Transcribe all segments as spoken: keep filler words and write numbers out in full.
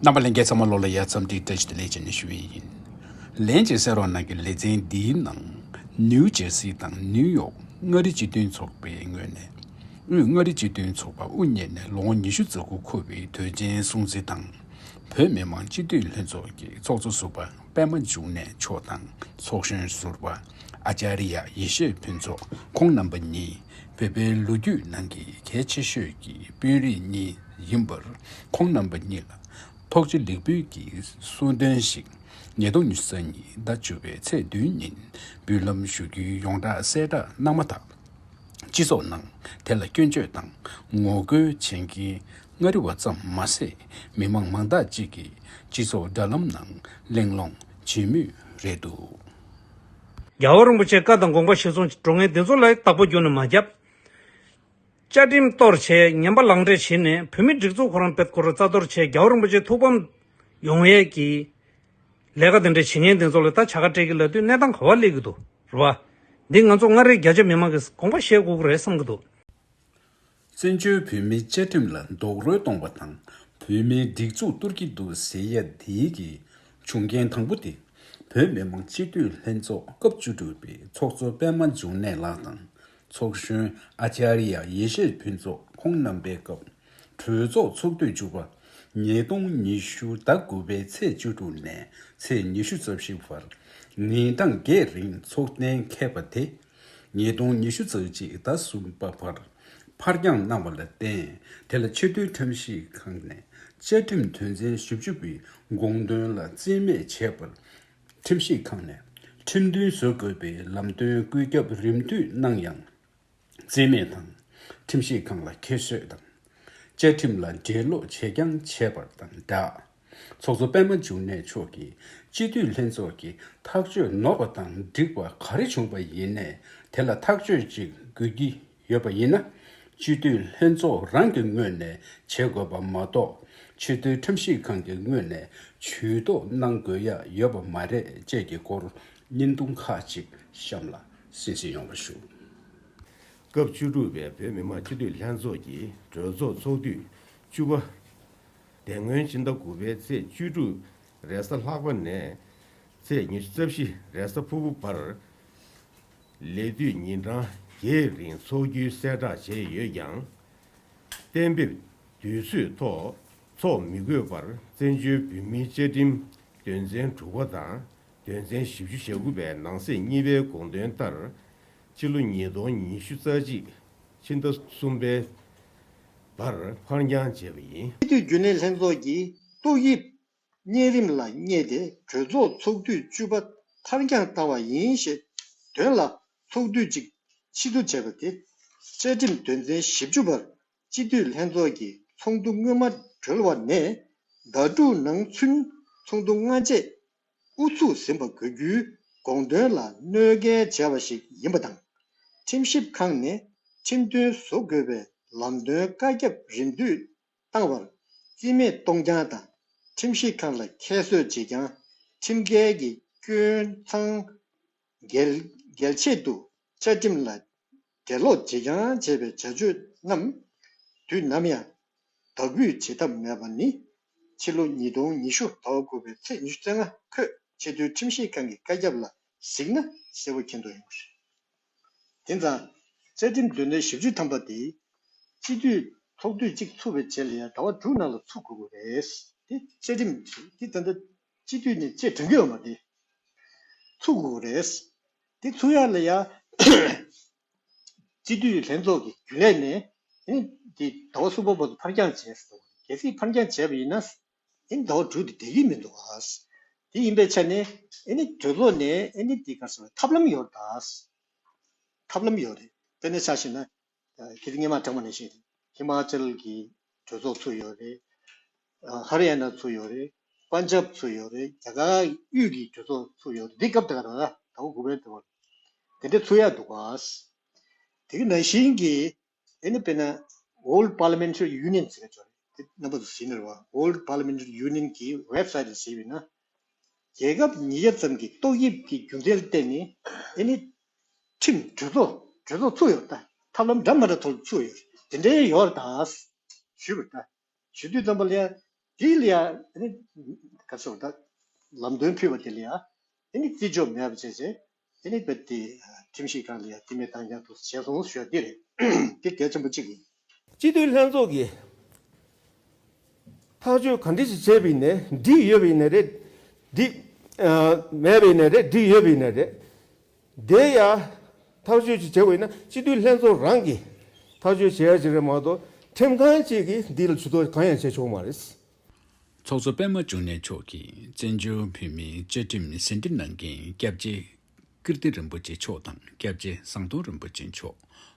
རྣམ་པ་ལྷན་རྒྱས་ཚང་མ་ལོ་ལ་ཡ་འཚམས་འདྲི་བཀྲ་ཤིས་བདེ་ལེགས་བྱས་ནས་ཞུ་ཡི་ཡིན། ལན་གཅིག་གསན་རོགས་གནང་གི། ལེ་ཚན་འདིའི་ནང་ནིའུ་ཇེར་སི་དང་ནིའུ་ཡོག་མངའ་རིས་སྤྱི་མཐུན་ཚོགས་པའི་ངོས་ནས། དབུས་མངའ་རིས་སྤྱི་མཐུན་ཚོགས་པ་དབུ་བརྙེས་ནས་ལོ་ངོ་ཉི་ཤུ་རྩ་དགུ་འཁོར་བའི་དོན་ཚན་སྲུང་བརྩི་དང་། བོད་མི་མང་སྤྱི་འཐུས་ལྷན་ཚོགས་ཀྱི་ཚོགས་གཙོ་ཟུར་པ་པད་མ་འབྱུང་གནས་མཆོག་དང་ཚོགས་གཞོན་ཟུར་པ་ཨ་ཅཱརྱ་ཡེ་ཤེས་ཕུན་ཚོགས། ཁོང་རྣམ་པ་གཉིས་བོད་པའི་ལོ་རྒྱུས་ནང་གི་གལ་ཆེ་ཤོས་ཀྱི་དཔོན་རིགས་གཉིས་ཡིན་པར། ཁོང་རྣམ་པ་གཉིས་ལ་ཐུགས་རྗེ་ལེགས་འབུལ་གྱི་གསོལ་སྟོན་ཞིག་ཉིས་སྟོང་ཉི་ཤུ་རྩ་གཉིས་ཟླ་བཅུ་པའི་ཚེས་བདུན་ཉིན་འབུལ་ལམ་ཞུ་རྒྱུའི་ཡོངས་བསྒྲགས་གསལ་བསྒྲགས་གནང་མ་ཐག་སྤྱི་ཚོགས་ནང་དེ་ལ་སྐྱོན་བརྗོད་དང་ངོ་རྒོལ་བྱེད་མཁན་མངའ་རིས་པ་ཙམ་མ་ཟད། མི་མང་མང་དག་ཅིག་གིས་སྤྱི་ཚོགས་དྲ་ལམ་ནང་གླེང་སློང་བྱེད་མུས་རེད་འདུག་རྒྱལ་བ་རིན་པོ་ཆེའི་བཀའ་དང་དགོངས་པ་གཞིར་བཟུང་བྱས་འགྲོ་མཁན་དེ་ཚོ་ལ་བདག་པོ་རྒྱུགས་ནས་མ་བརྒྱབ། བཅའ་ཁྲིམས་གཏོར་བྱས། ངན་པ་ལག་འབྲེལ་བྱས་ནས་བོད་མི་སྒྲིག་འཛུགས་ཁོ་རང་བེད་ཁོ་རང་རྩ་གཏོར་བྱས། རྒྱལ་བ་རིན་པོ་ཆེ་ཐུགས་ཕམ་ཡོང་ཡས་ཀྱི་ལས་ཀ་དེ་འདྲ་བྱེད་མཁན་དེ་ཚོ་ལ་ད་བྱ་དགའ་སྤྲད་ཀྱི་ལབ་དུས་གནས་སྟངས་ག་པར་སླེབས་ཀྱི་འདུག་རེད་བ། འདི་ང་ཚོ་མངའ་རིས་རྒྱ་ཆེ་མི་མང་གིས་དགོངས་པ་བཞེས་དགོས་ཀྱི་རེད་བསམ་གྱི་འདུག་བཙན་བྱོལ་བོད་མིའི་བཅའ་ཁྲིམས་ལ་རྡོག་རོལ་གཏོང་བ་དང་། བོད་མིའི་སྒྲིག་འཛུགས་གཏོར་གྱི་འདུག་ཟེར་ཡ་དེའི་གི་བྱུང་རྐྱེན་དང་པོ་དེ། བོད་མི་མང་སྤྱི་འཐུས་ལྷན་ཚོགས་སྐབས་བཅུ་དྲུག་པའི་ཚོགས་གཙོ་པད་མ་འབྱུང་གནས་ལགས་དང་། ཚོགས་གཞོན་ཨ་ཅཱརྱ་ཡེ་ཤེས་ཕུན་ཚོགས་ཁོང་རྣམ་པའི་སྐབས་གྲོས་ཚོགས་ཚོགས་དུས་བཅུ་པ་ཉིས་སྟོང་ཉི་ཤུ་ཟླ་དགུ་པའི་ཚེས་བཅུ་དྲུག་ནས་ཚེས་ཉི་ཤུ་རྩ་བཞི་བར་ཉིན་གྲངས་བརྒྱད་རིང་ཚོགས་གཏན་འཁེལ་བ་དེ། ཉིས་སྟོང་ཉི་ཤུ་རྩ་གཅིག་ཟླ་གསུམ་པ་བར་ཕར་འགྱངས་གནང་བ་ལ་བརྟེན། དེ་ལ་ཆེས་མཐོའི་ཁྲིམས་ཞིབ་ཁང་ནས་བཅའ་ཁྲིམས་དོན་ཚན་བཞི་བཅུ་པའི་དགོངས་དོན་ལ་རྩིས་མེད་བྱས་པར། ཁྲིམས་ཞིབ་ཁང་ནས་ཁྲིམས་མཐུན་བཟོ་དགོས་པའི་ལམ་སྟོན་བཀོད་ཁྱབ་རིམ་བསྟུད་གནང་ཡང་རྩིས་མེད་དང་། ཁྲིམས་ཞིབ་ཁང་ལ་ཁྱད་གསོད་དང་། བཅའ་ཁྲིམས་ལ་འགྲེལ་ལོག་བྱེད་རྐྱང་བྱས་པ་དང་སྦྲགས། ཚོགས་གཙོ་པད་མ་འབྱུང་གནས་མཆོག་གིས་སྤྱི་འཐུས་ལྷན་ཚོགས་ཀྱི་ཐག་གཅོད་ནོར་བ་དང་འགྲིག་པ་ག་རེ་བྱུང་བ་ཡིན་ནའི་དེ་ལ་ཐག་གཅོད་ཅིག་དགོས་ཀྱི་ཡོད་པ་ཡིན་ན། སྤྱི་འཐུས་ལྷན་ཚོགས་རང་གི་ངོས་ནས་བྱེད་དགོས་པ་མ་གཏོགས། ཆེས་མཐོའི་ཁྲིམས་ཞིབ་ཁང་གི་ངོས་ནས་ཇུས་གཏོགས་གནང་དགོས་ཡ་ཡོད་པ་མ་རེད་ཅེས་ཀྱི་སྐོར་བརྙན་ཐུང་ཁག་ཅིག་གཤམ་ལ་གསན་གཟིགས་ཡོང་བ་ཞུ། སྐབས་བཅུ་དྲུག་པའི་བོད་མི་མང་སྤྱི་འཐུས་ལྷན་ཚོགས་ཀྱི་གྲོས་ཚོགས་ཚོགས་དུས་བཅུ་པ། དེ་སྔོན་ཕྱི་ཟླ་དགུ་པའི་ཚེས་བཅུ་དྲུག་རེས་གཟའ་ལྷག་པ་ནས་ཚེས་ཉི་ཤུ་རྩ་བཞི་རེས་གཟའ་ཕུར་བུ་བར། ལས་དུས་ཉིན་གྲངས་བརྒྱད་རིང་འཚོགས་རྒྱུའི་གསལ་བསྒྲགས་བྱས་ཡོད་ཀྱང་། གཏན་འབེབས་དུས་ཚོད་ཐོག་འཚོགས་མི་དགོས་པར་བཙན་བྱོལ་བོད་མིའི་བཅའ་ཁྲིམས་དོན་ཚན་དྲུག་པ་དང་དོན་ཚན་བཞི་བཅུ་ཞེ་དགུ་པའི་ནང་གསེས་གཉིས་པའི་དགོངས་དོན་ལྟར། ཕྱི་ལོ་ཉིས་སྟོང་ཉི་ཤུ་རྩ་གཅིག་ཕྱི་ཟླ་གསུམ་པའི་བར་ཕར་འགྱངས་བྱས་པ་ཡིན། སྤྱི་འཐུས་རྒྱུན་ལས་ལྷན་ཚོགས་ཀྱིས་ཏོག་དབྱིབས་གཉན་རིམས་ལ་བསྙད་དེ་གྲོས་ཚོགས་ཚོགས་དུས་བཅུ་པ་ཕར་འགྱངས་བཏང་བ་ཡིན་ཞེས་དོན་ལ་ཚོགས་དུས་གཅིག་ཕྱིར་བསྡུ་བྱས་པ་དེ་བཅའ་ཁྲིམས་དོན་ཚན་བཞི་བཅུ་པར་སྤྱི་འཐུས་ལྷན་ཚོགས་ཀྱི་ཚོགས་འདུ་སྔོན་མ་གྲོལ་བ་ནས་ཟླ་དྲུག་ནང་ཚུན་ཚོགས་འདུ་སྔ་རྗེས་དབུ་ཚུགས་ཟིན་པ་དགོས་རྒྱུའི་དགོངས་དོན་ལ་གནོད་འགེལ་བྱས་པ་ཞིག་ཡིན་པ་དང་། ཁྲིམས་ཞིབ་ཁང་ནས་ཁྲིམས་མཐུན་བཟོ་དགོས་པའི་ལམ་སྟོན་བཀའ་ཁྱབ་རིམ་བསྟུད་བཏང་བར་རྩིས་མེད་གཏོང་རྐྱང་དང་ཁྲིམས་ཞིབ་ཁང་ལ་ཁྱད་གསོད་བྱེད་རྐྱང་། ཁྲིམས་འགལ་གྱི་སྐྱོན་མཚང་འགེལ་འགེལ་ཆེད་དུ་བཅའ་ཁྲིམས་ལ་འགྲེལ་ལོག་བྱེད་རྐྱང་བྱས་པའི་བྱ་སྤྱོད་རྣམས་དུས་ནམ་ཡང་དག་འབུད་བྱེད་ཐབས་མེད་པ་ནི། ཕྱི་ལོ་ཉིས་སྟོང་ཉི་ཤུ་ཟླ་བ་དགུ་པའི་ཚེས་ཉི་ཤུ་རྩ་ལྔ་འཁོད་ཆེས་མཐོའི་ཁྲིམས་ཞིབ་ཁང་གི་བཀའ་ཁྱབ་ལ་གཟིགས་ན་གསལ་པོ་མཁྱེན་རྟོགས་ཡོང་གི་རེད། དེ་ཙང་། བཅའ་ཁྲིམས་དོན་ཚན་བཞི་བཅུ་ཐམ་པ་དེ། སྤྱི་འཐུས་ཚོགས་དུས་གཅིག་ཚུགས་པའི་རྗེས་ལ་ཡང་ཟླ་བ་དྲུག་ནང་ལ་ཚུགས་དགོས་ཀྱི་རེད། དེ་བཅའ་ཁྲིམས་དེ་ད་ལྟ་སྤྱི་འཐུས་ནས་བཅད་དྲན་གྱི་ཡོད་མ་རེད། ཚུགས་དགོས་ཀྱི་རེད། དེ་ཚུགས་ཡག་ལ་ཡང་། སྤྱི་འཐུས་ལྷན་ཚོགས་ཀྱི་རྒྱུན་ལས་ནས་ཨེ་ནི་དེ་ཟླ་བ་གསུམ་པ་བར་དུ་ཕར་འགྱངས་བྱས་སོང་། གལ་སྲིད་ཕར་འགྱངས་བྱས་པ་ཡིན་ན་ཨེ་ནི་ཟླ་བ་དྲུག་དེ་བསྡད་ཀྱི་མི་འདུག་ཨ། དེ་ཡིན་པའི་ཆ་ནས་ཨེ་ནི་གྲོས་ཚོགས་ནས་ཨེ་ནི་དེ་ག་རེ་ཟེར་བ་ཐབས་ལམ་ཡོད་རེད་ད། ཐབས་ལམ་ཡོད་རེད། དཔེར་ན་ཆ་བཞག་ན་ཁྱེད་ཚོ་སྔོན་མ་དྲངས་པ་ནང་བཞིན་རེད། ཧི་མ་ཅལ་གྱི་གྲོས་ཚོགས་ཚུགས་ཡོད་རེད། ཧ་རི་ཡ་ན་ཚུགས་ཡོད་རེད། པན་ཇབ་ཚུགས་ཡོད་རེད། རྒྱ་གར་དབུས་ཀྱི་གྲོས་ཚོགས་ཚུགས་ཡོད་རེད། འདི་སྐབས་དེ་ག་རང་ཟླ་བ་དགུ་པའི་དུས་དེ་འདྲ་ཚུགས་ཡག་འདུག་ག། དེ་ག་ནང་བཞིན་གྱི་ཨེ་ནི་དཔེར་ན་World Parliamentary Union ཟེར་བ་ཅིག་ཡོད་རེད། དེ་རྣམ་པ་ཚོ་གཟིགས་ན་རེད་བ། World Parliamentary Union གྱི་ཝེབ་སའིཊ་ལ་གཟིགས་པ་ཡིན་ན། རྒྱལ་ཁབ་ཉིས་བརྒྱ་ཙམ་གྱིས་ཏོག་དབྱིབས་ཀྱི་རྒྱུ་མཚན་ལ་བརྟེན་ནས་ཨེ་ནི་ཁྲིམས་གྲོས་ཚོགས་གྲོས་ཚོགས་ཚུགས་ཡོད་རེད་ད། ཐབས་ལམ་འདྲ་མི་འདྲ་ཐོག་ཚུགས་ཡོད་རེད། དེ་འདྲའི་ཡོད་རེད་ད་ཞུས་པ་རེད་ད། ཞུ་དུས་ཙམ་པ་ལ་ཡང་ དེ་ལ་ཡ་ཨ་ནི་ག་ཚོད་ད་ལམ་སྟོན་ཕུལ་བ་དེ་ལ་ཡ་ཨ་ནི་བརྩི་འཇོག་མེད་པ་བྱས་བྱས་ཨ་ནི་བོད་དེ་ཁྲིམས་ཞིབ་ཁང་ལ་ཡ་དེ་མེད་བཏང་རྐྱང་དུ་བྱས་སོང་ཞུ་ཡ་དེ་རེད། དེ་གལ་ཆེན་པོ་གཅིག་ཡིན། སྤྱི་འཐུས་ལྷན་ཚོགས་ཀྱིས་ཐག་གཅོད་ག་འདྲ་ཞིག་བྱས་པ་ཡིན་ནའི་འགྲིག་ཡོད་པ་ཡིན་ནའི་རེད། འགྲིག་ཨ་མེད་པ་ཡིན་ནའི་རེད། འགྲིག་ཡོད་པ་ཡིན་ནའི་རེད། དེ་ཡ་ཐག་གཅོད་ཅིག་བྱས་པ་ཡིན་ན་སྤྱི་འཐུས་ལྷན་ཚོགས་རང་གིས་ཐག་གཅོད་བྱེད་ཡ་ཅིག་རེད་མ་གཏོགས་ཁྲིམས་ཁང་གཅིག་གིས་འདི་ལ་ཇུས་གཏོགས་གང་ཡང་བྱེད་ཆོག་མ་རེད། ཚོགས་གཙོ་པད་མ་འབྱུང་གནས་མཆོག་གིས་བཙན་བྱོལ་བོད་མིའི་བཅའ་ཁྲིམས་ཟིན་བྲིས་གནང་མཁན་སྐྱབས་རྗེ་ཀིརྟི་རིན་པོ་ཆེ་མཆོག་དང་སྐྱབས་རྗེ་ཟམ་གདོང་རིན་པོ་ཆེ་མཆོག་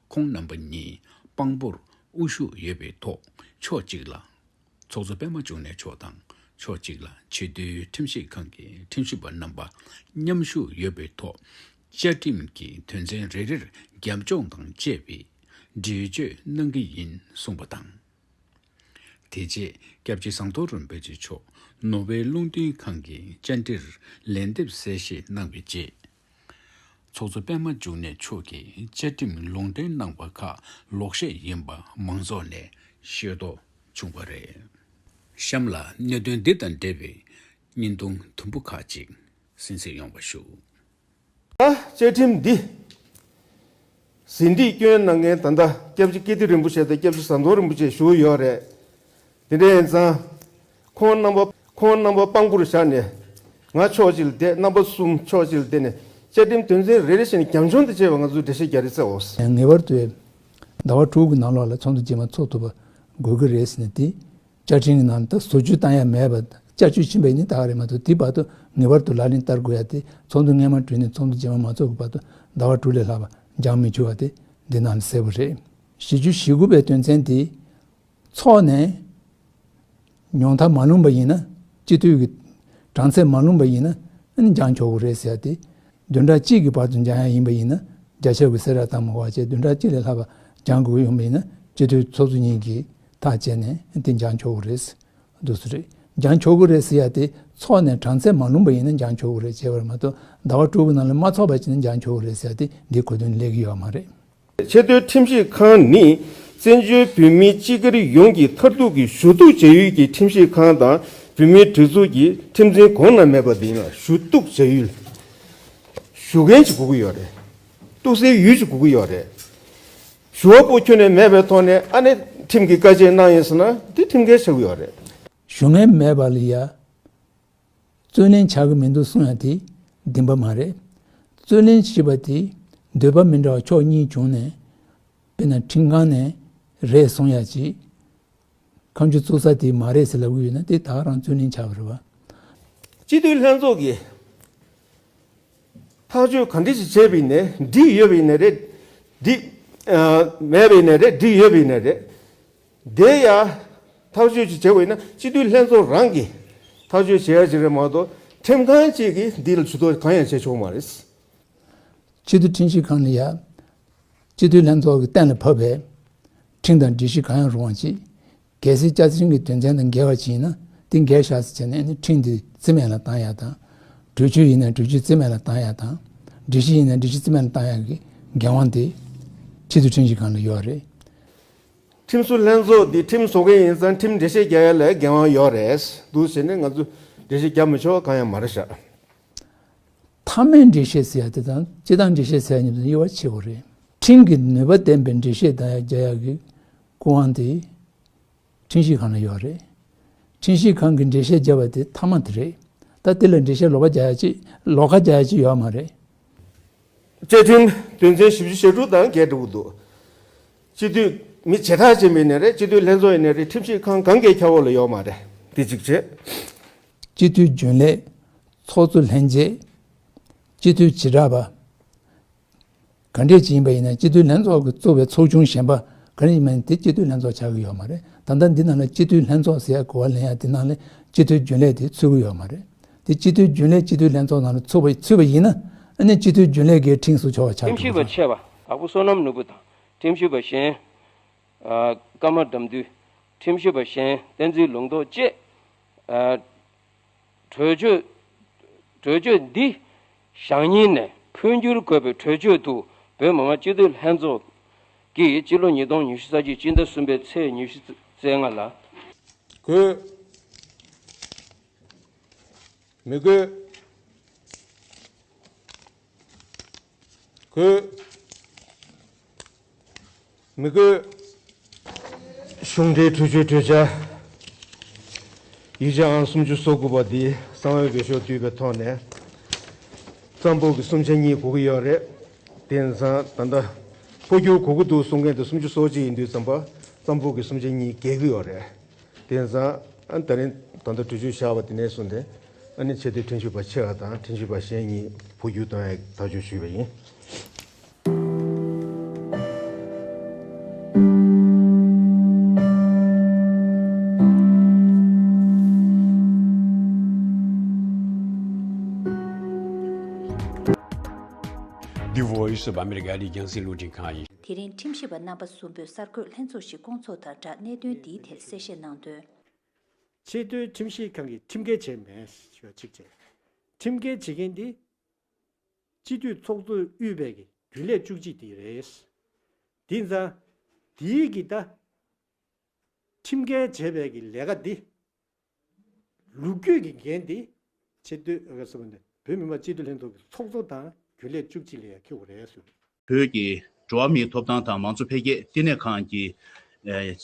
ཁོང་རྣམ་པ་གཉིས་དཔང་པོར་དབུ་བཞུགས་ཡོད་པའི་ཐོག་ཕྱོགས་གཅིག་ལ། ཚོགས་གཙོ་པད་མ་འབྱུང་གནས་མཆོག་དང་ཕྱོགས་གཅིག་ལ་ཆེས་མཐོའི་ཁྲིམས་ཞིབ་ཁང་གི་ཁྲིམས་ཞིབ་པ་རྣམ་པ་མཉམ་ཞུགས་ཡོད་པའི་ཐོག་བཅའ་ཁྲིམས་ཀྱི་དོན་ཚན་རེ་རེར་རྒྱབ་ལྗོངས་དང་བཅས་པའི་འགྲེལ་བརྗོད་གནང་གི་ཡིན་གསུངས་པ་དང་། དེ་རྗེས་སྐྱབས་རྗེ་ཟམ་གདོང་རིན་པོ་ཆེ་མཆོག་ནོར་ཝེ་རླུང་འཕྲིན་ཁང་གི་བཅར་འདྲིར་ལན་འདེབས་གསལ་བཤད་གནང་བའི་རྗེས། ཚོགས་གཙོ་པད་མ་འབྱུང་གནས་མཆོག་གིས་བཅའ་ཁྲིམས་ལུང་འདྲེན་གནང་བ་ཁག་ལོག་བཤད་ཡིན་པ་མང་ཚོགས་ནས་ཤེས་རྟོགས་བྱུང་བ་རེད། གཤམ་ལ་གནད་དོན་འདི་དང་འབྲེལ་བའི་བརྙན་ཐུང་དུམ་བུ་ཁག་ཅིག་གསན་གཟིགས་ཡོང་བ་ཞུ། ད་བཅའ་ཁྲིམས་འདི་ཟིན་བྲིས་སྐྱོན་གནང་མཁན་ད་ལྟ་སྐྱབས་རྗེ་ཀིརྟི་རིན་པོ་ཆེ་དང་སྐྱབས་རྗེ་ཟམ་གདོང་རིན་པོ་ཆེ་བཞུགས་ཡོད་རེད། དེ་འདྲ་ཡིན་ཙང་ཁོང་རྣམ་པ་ཁོང་རྣམ་པ་དཔང་པོར་བཞག་ནས་ང་ཕྱོགས་གཅིག་ལ་བསྡད། རྣམ་པ་གསུམ་ཕྱོགས་གཅིག་ལ་བསྡད་ནས་བཅའ་ཁྲིམས་དོན་ཚན་རེ་རེ་བཞིན་རྒྱབ་ལྗོངས་དང་བཅས་པ་ང་ཚོས་འགྲེལ་བཤད་རྒྱག་རེས་བྱེད་འོ། ངེས་པར་དུ་ཟླ་བ་དྲུག་གི་ནང་ལོགས་ལ་ཚོགས་འདུ་རྗེས་མ་ཚོགས་ཐུབ་པ་དགོས་ཀྱི་རེད་ཟེར་ནས་དེ། བཅའ་ཁྲིམས་ཀྱི་ནང་ད་བཟོ་བཅོས་བཏང་ཡ་མེད་པ། བསྐྱར་བཅོས་ཕྱིན་པ་ཡིན་ན་ད་ག་རེད་མ་གཏོགས་དེ་བར་དུ་ངེས་པར་དུ་ལག་ལེན་བསྟར་དགོས་ཡ་དེ་ཚོགས་འདུ་སྔ་མ་གྲོལ་ནས་ཚོགས་འདུ་རྗེས་མ་མ་ཚོགས་ཀྱི་བར་དུ་ཟླ་བ་དྲུག་ལས་ལྷག་པ་འགྱངས་མི་བཅུག་པ་དེ་འདི་ནང་ལ་གསལ་པོ་རེད། བཞི་བཅུ་ཞེ་དགུ་པའི་དོན་ཚན་དེ་ཚོགས་ནས་ཉུང་མཐར་མ་ལོངས་པ་ཡིན་ན། སྤྱི་འཐུས་ཀྱི་གྲངས་ཚད་མ་ལོངས་པ་ཡིན་ན་ཨ་ནི་འགྱངས་ཆོག་གི་རེད་ཟེར་ཡ་དེ། བདུན་ཕྲག་གཅིག་གི་བར་དུ་འགྱངས་ཡ་ཡིན་པ་ཡིན་ན་བརྒྱ་ཆ་གི་གསལ་བསྒྲགས་བཏང་མ་དགོས་པ་བྱས། བདུན་ཕྲག་གཅིག་ལས་ལྷག་པ་འགྱངས་དགོས་ཡོང་པ་ཡིན་ན་སྤྱི་འཐུས་ཚོགས་གཙོ་གཉིས་ཀྱིས་ཐག་བཅད་ནས་དེ་འགྱངས་ཆོག་གི་རེད། འདུག་སེ་རེད། འགྱངས་ཆོག་གི་རེད་ཟེར་ཡ་དེ་ཚོགས་ནས་གྲངས་ཚད་མ་ལོངས་པ་ཡིན་ན་འགྱངས་ཆོག་གི་རེད་ཅེས་པར་མ་གཏོགས་ཟླ་བ་དྲུག་གི་ནང་ལ་མ་ཚོགས་པ་ཅིག་ནི་འགྱངས་ཆོག་གི་རེད་ཟེར་ཡ་དེ་འདི་གོ་དོན་སླེབས་ཀྱི་ཡོད་མ་རེད། ཆེས་མཐོའི་ཁྲིམས་ཞིབ་ཁང་ནི་བཙན་བྱོལ་བོད་མིའི་སྤྱི་སྒེར་ཡོངས་ཀྱི་མཐར་ཐུག་གི་ཞུ་གཏུག་བྱ་ཡུལ་གྱི་ཁྲིམས་ཞིབ་ཁང་དང་བོད་མིའི་སྒྲིག་འཛུགས་ཀྱི་ཁྲིམས་འཛིན་གོང་ན་མེད་པ་འདི་ཡིན་ལ། ཞུ་གཏུག་བྱ་ཡུལ་ཞུ་མཁན་ཅིག་དགོས་ཀྱི་ཡོད་རེད། གཏུག་སའི་ཡུལ་ཅིག་དགོས་ཀྱི་ཡོད་རེད། ཞུ་བ་པོ་ཁྱོན་ནས་མེད་པའི་ཐོག་ནས་ཨ་ནི་ཁྲིམས་ཀྱི་བཀའ་ཆད་གནང་ཡིན་ཟེར་ན་འདི་ཁྲིམས་འགལ་ཆགས་ཀྱི་ཡོད་རེད། ཞུ་མཁན་མེད་པ་ལ་ཡ། རྩོད་ལེན་བྱ་གི་མི་འདུག་གསུང་ཡ་དེ་བདེན་པ་མ་རེད། རྩོད་ལེན་བྱེད་པ་དེ་འདོད་པ་མི་འདྲ་བ་ཕྱོགས་གཉིས་བྱུང་ནས་དཔེར་ན་ཁྲིམས་ཁང་ནས་རེད་གསུང་ཡ་ཅིག་ཁ་མཆུ་བཙུགས་ས་དེ་མ་རེད་ཟེར་ལབ་གི་ཡོད་ན་དེ་ད་ག་རང་རྩོད་ལེན་བྱ་བ་རེད་བ། སྤྱི་འཐུས་ལྷན་ཚོགས་ཀྱིས་ཐག་གཅོད་ག་འདྲ་ཞིག་བྱས་པ་ཡིན་ནའི་འགྲིག་ཡོད་པ་ཡིན་ནའི་རེད། འགྲིག་ཨ་མེད་པ་ཡིན་ནའི་རེད། འགྲིག་ཡོད་པ་ཡིན་ནའི་རེད། དེ་ཡ་ཐག་གཅོད་ཅིག་བྱས་པ་ཡིན་ན་སྤྱི་འཐུས་ལྷན་ཚོགས་རང་གིས་ཐག་གཅོད་བྱེད་ཡ་ཅིག་རེད་མ་གཏོགས་ཁྲིམས་ཁང་གཅིག་གིས་འདི་ལ་ཇུས་གཏོགས་གང་ཡང་བྱེད་ཆོག་མ་རེད། སྤྱི་འཐུས་ཁྲིམས་ཞིབ་ཁང་ལ་ཡ། སྤྱི་འཐུས་ལྷན་ཚོགས་ཀྱིས་གཏན་ལ་ཕབ་པའི་ཁྲིམས་དང་སྒྲིག་གཞི་གང་ཡང་རུང་བ་ཅིག་གལ་སྲིད་བཅའ་ཁྲིམས་ཀྱི་དོན་ཚན་དང་འགལ་བ་ཅིག་ཡིན་ན་དེ་འགལ་ཤག་ཟེར་བྱས་ནས་ནི་ཁྲིམས་དེ་རྩིས་མེད་ལ་བཏང་ཡ་དང་། གྲོས་ཆོད་ཡིན་ན་གྲོས་ཆོད་རྩིས་མེད་ལ་བཏང་ཡ་དང་། སྒྲིག་གཞི་ཡིན་ན་སྒྲིག་གཞི་རྩིས་མེད་ལ་བཏང་ཡ་གི་འགན་དབང་དེ་སྤྱི་འཐུས་ཁྲིམས་ཞིབ་ཁང་ལ་ཡོད་རེད། ཁྲིམས་བཟོ་ལྷན་ཚོགས་འདི་ཁྲིམས་བཟོ་མཁན་ཡིན་ཙང་ཁྲིམས་འགྲེལ་བཤད་རྒྱག་ཡ་ལ་འགན་དབང་ཡོད་རེད། འདུག་ཟེར་ནས་ང་ཚོ་འགྲེལ་བཤད་རྒྱག་མི་ཆོག་གང་ཡང་མ་རེད་ཤག་མཐའ་མའི་འགྲེལ་བཤད་ཟེར་ཡ་དེ་དང་སྤྱིར་བཏང་འགྲེལ་བཤད་ཟེར་ཡ་གཉིས་དེ་དབྱེ་བ་ཕྱེ་དགོས་རེད། ཁྲིམས་ཀྱི་ནུས་པ་ལྡན་པའི་འགྲེལ་བཤད་གཏང་ཡ་རྒྱག་ཡ་གི་སྐུ་དབང་དེ་ཁྲིམས་ཞིབ་ཁང་ལ་ཡོད་རེད། ཁྲིམས་ཞིབ་ཁང་གིས་འགྲེལ་བཤད་བརྒྱབ་པ་དེ་མཐའ་མ་དེ་རེད། ད་དེ་ལ་འགྲེལ་བཤད་ལོག་པ་རྒྱག་ཡ་ཅིག་ལོགས་ཀ་རྒྱག་ཡ་ཅིག་ཡོད་མ་རེད། བཅའ་ཁྲིམས་དོན་ཚན་བཞི་བཅུ་ཞེ་དྲུག་དང་འགལ་འགྲོ་གི་འདུག་སྤྱི་འཐུས་མི་བྱེ་བྲག་ཅན་པ་ཡིན་ནའི་རེད། སྤྱི་འཐུས་ལྷན་ཚོགས་ཡིན་ནའི་རེད། ཁྲིམས་ཞིབ་ཁང་གང་གའི་ཁྱབ་འོག་ལ་ཡོད་མ་རེད། དེ་གཅིག་བྱས། སྤྱི་འཐུས་རྒྱུན་ལས། ཚོགས་གཙོ་ལྷན་རྒྱས། སྤྱི་འཐུས་བྱེ་བྲག་པ། ག་འདྲས་ཅིག་ཡིན་པ་ཡིན་ན་སྤྱི་འཐུས་ལྷན་ཚོགས་ཀྱིས་གཙོས་པའི་ཚོགས་ཆུང་གཞན་པ་ག་རེ་ཡིན་མིན་དེ་སྤྱི་འཐུས་ལྷན་ཚོགས་ཆགས་ཀྱི་ཡོད་མ་རེད། ད་ལྟ་འདི་ནང་ལ་སྤྱི་འཐུས་ལྷན་ཚོགས་ཟེར་ཡ་གོ་བ་ལེན་ཡ་འདི་ནང་ལ་སྤྱི་འཐུས་རྒྱུན་ལས་དེ་ཚུད་ཀྱི་ཡོད་མ་རེད། དེ་སྤྱི་འཐུས་རྒྱུན་ལས་སྤྱི་འཐུས་ལྷན་ཚོགས་ནང་ལ་ཚུད་པ་ཚུད་པ་ཡིན་ན་ཨ་ནི་སྤྱི་འཐུས་རྒྱུན་ལས་ཀྱི་ཁྲིམས་སུ་ཆོག་པ་ཆགས་ཁྲིམས་ཞིབ་པ་ཆེ་བ་དྭགས་པོ་བསོད་ནམས་ནོར་བུ་དང་ཁྲིམས་ཞིབ་པ་གཞན། ཨ། ཀརྨ་དགྲ་འདུལ། ཁྲིམས་ཞིབ་པ་གཞན་བསྟན་འཛིན་ལུང་རྟོགས་བཅས། ཨ། གྲོས་ཆོད། གྲོས་ཆོད་འདི་བཞག་ཉིན་ནས་འཕོ་འགྱུར་དགོས་པའི་གྲོས་ཆོད་དུ་བོད་མི་མང་སྤྱི་འཐུས་ལྷན་ཚོགས་ཀྱིས་སྤྱི་ལོ་ཉིས་སྟོང་ཉི་ཤུ་རྩ་གཅིག་སྤྱི་ཟླ་གསུམ་པའི་ཚེས་ཉི་ཤུ་རྩ་ལྔ་ལ། གོ། མི་དགོས། དགོས། མི་དགོས། གཞུང་འབྲེལ་གྲོས་ཆོད་གྲོས་འཆར་ཡིག་ཆ་ཨང་སུམ་ཅུ་སོ་དགུ་པ་འདི་གསང་བའི་འོས་ཤོག་བསྡུས་པའི་ཐོག་ནས་གཙང་པོ་གི་གསུམ་ཆ་གཉིས་དགོས་ཀྱི་ཡོད་རེད། དེང་སང་ད་ལྟ་འཕོ་འགྱུར་དགོས་ཀྱི་འདུག་གསུང་མཁན་དེ་སུམ་ཅུ་སོ་གཅིག་ཡིན་དུས་ཙམ་པ་གཙང་པོ་གི་གསུམ་ཆ་གཉིས་བརྒལ་གྱི་ཡོད་རེད། དེང་སང་ཨ་ད་རིང་ད་ལྟ་གྲོས་ཆོད་བཞག་པ་དེ་ནས་བཟུང་སྟེ་ཨ་ནི་ཆེས་མཐོའི་ཁྲིམས་ཞིབ་པ་ཆེ་བ་དང་ཁྲིམས་ཞིབ་པ་གཞན་གཉིས་འཕོ་འགྱུར་གཏོང་ཡའི་ཐག་གཅོད་ཞུས་པ་ཡིན། The Voice of America ཡི་རྒྱང་སྲིང་རླུང་འཕྲིན་ཁང་ཡིན། དེ་རིང་ཁྲིམས་ཞིབ་པ་རྣམ་པ་གསུམ་པོས་གསར་འགོད་ལྷན་ཚོགས་ཤིག་བསྐོང་ཚོགས་དང་སྦྲགས་གནད་དོན་འདིའི་ཐད་གསལ་བཤད་གནང་དོན། ཆེས་མཐོའི་ཁྲིམས་ཞིབ་ཁང་གིས་ཁྲིམས་འགལ་བྱས་མེད་ཞེས་པ་གཅིག་བྱས། ཁྲིམས་འགལ་བྱེད་མཁན་འདི་སྤྱི་འཐུས་ཚོགས་གཙོས་དབུས་པའི་གི་རྒྱུན་ལས་བཅུ་གཅིག་དེ་རེད། དེ་ཙང་དེའི་གི་ད་ཁྲིམས་འགལ་བྱས་པའི་གི་ལས་ཀ་འདི་ལོ་རྒྱུས་ཀྱི་འགན་འདི་ཆེས་མཐོའི་ཨ་ག་ཟེར་བ་ནི་བོད་མི་མང་སྤྱི་འཐུས་ལྷན་ཚོགས་ཀྱི་ཚོགས་གཙོ་དང་རྒྱུན་ལས་བཅུ་གཅིག་ལ་ཡང་འཁེལ་དགོས་རེད་ཟེར། བོད་ཀྱི་འགྲོ་བ་མིའི་ཐོབ་ཐང་དང་མང་གཙོ་འཕེལ་རྒྱས་བསྟི་གནས་ཁང་གི་ཨེ་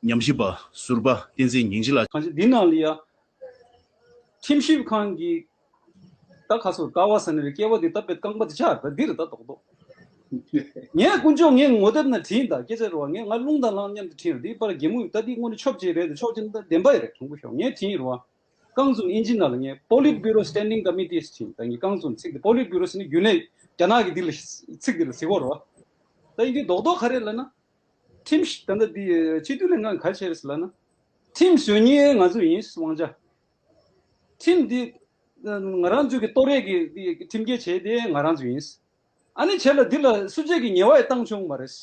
ཉམས་ཞིབ་པ་ཟུར་པ་བསྟན་འཛིན་ཉིན་བྱེད་ལགས། གང་ཅི་འདི་ནང་ལ་ཡ་ཁྲིམས་ཞིབ་ཁང་གི་ད་ཁ་སོ་ཀ་བ་ས་ནས་རེ་སྐྱེ་བ་འདི་ད་པེ་རྐང་པ་འདི་ཆག་ད་འདི་རེད་ད་རྡོག་རྡོག་ངས་དཀོན་མཆོག་ངས་ངོ་དེབ་ན་བྲིས་ད་སྐད་ཆ་རེད་བ། ངས་ང་རླུང་དང་ལངས་མཉམ་དུ་བྲིས་རེད། འདི་པར་རྒྱལ་མོ་ཡིས་ད་འདི་དངོས་གནས་ཆོབ་ཅིག་རེད་དེ་ཆོབ་ཅིག་ད་བདེན་པ་ཡི་རེད། དྲང་པོ་ཤོག་ངས་བྲིས་རེད་བ། རྐང་བཙུན་ཨིན་ཇི་ནང་ལ་ངས་Politburo Standing Committee ཟེར་ད་ངས་རྐང་བཙུན་ཚིག་དེ་Politburo ཟེར་ནི་རྒྱུན་ལས་རྒྱ་ནག་གི་འདི་ལ་ཚིག་འདི་ལ་ཟེར་གོ་རེད་བ། ད་ཡིན་དུས་རྡོག་རྡོག་ག་རེ་ལབ་ན། ཁྲིམས་ཤིག་ད་ལྟ་འདི་སྤྱི་འཐུས་ལས་ང་ག་བྱས་རེད་ཟེར་ལབ་ན། ཁྲིམས་བཟོ་མཁན་ང་ཚོ་ཡིན་དབང་ཆ། ཁྲིམས་འདི་ང་རང་ཚོའི་གི་གཏོར་རེས་ཀྱི་འདི་ཁྲིམས་འགལ་བྱས་ཏེ་ང་རང་ཚོ་ཡིན། ཨ་ནི་བྱས་ལ་འདི་ལ་སུ་གཅིག་གི་ཉེས་པ་ཡང་བཏང་ཆོག་མ་རེད།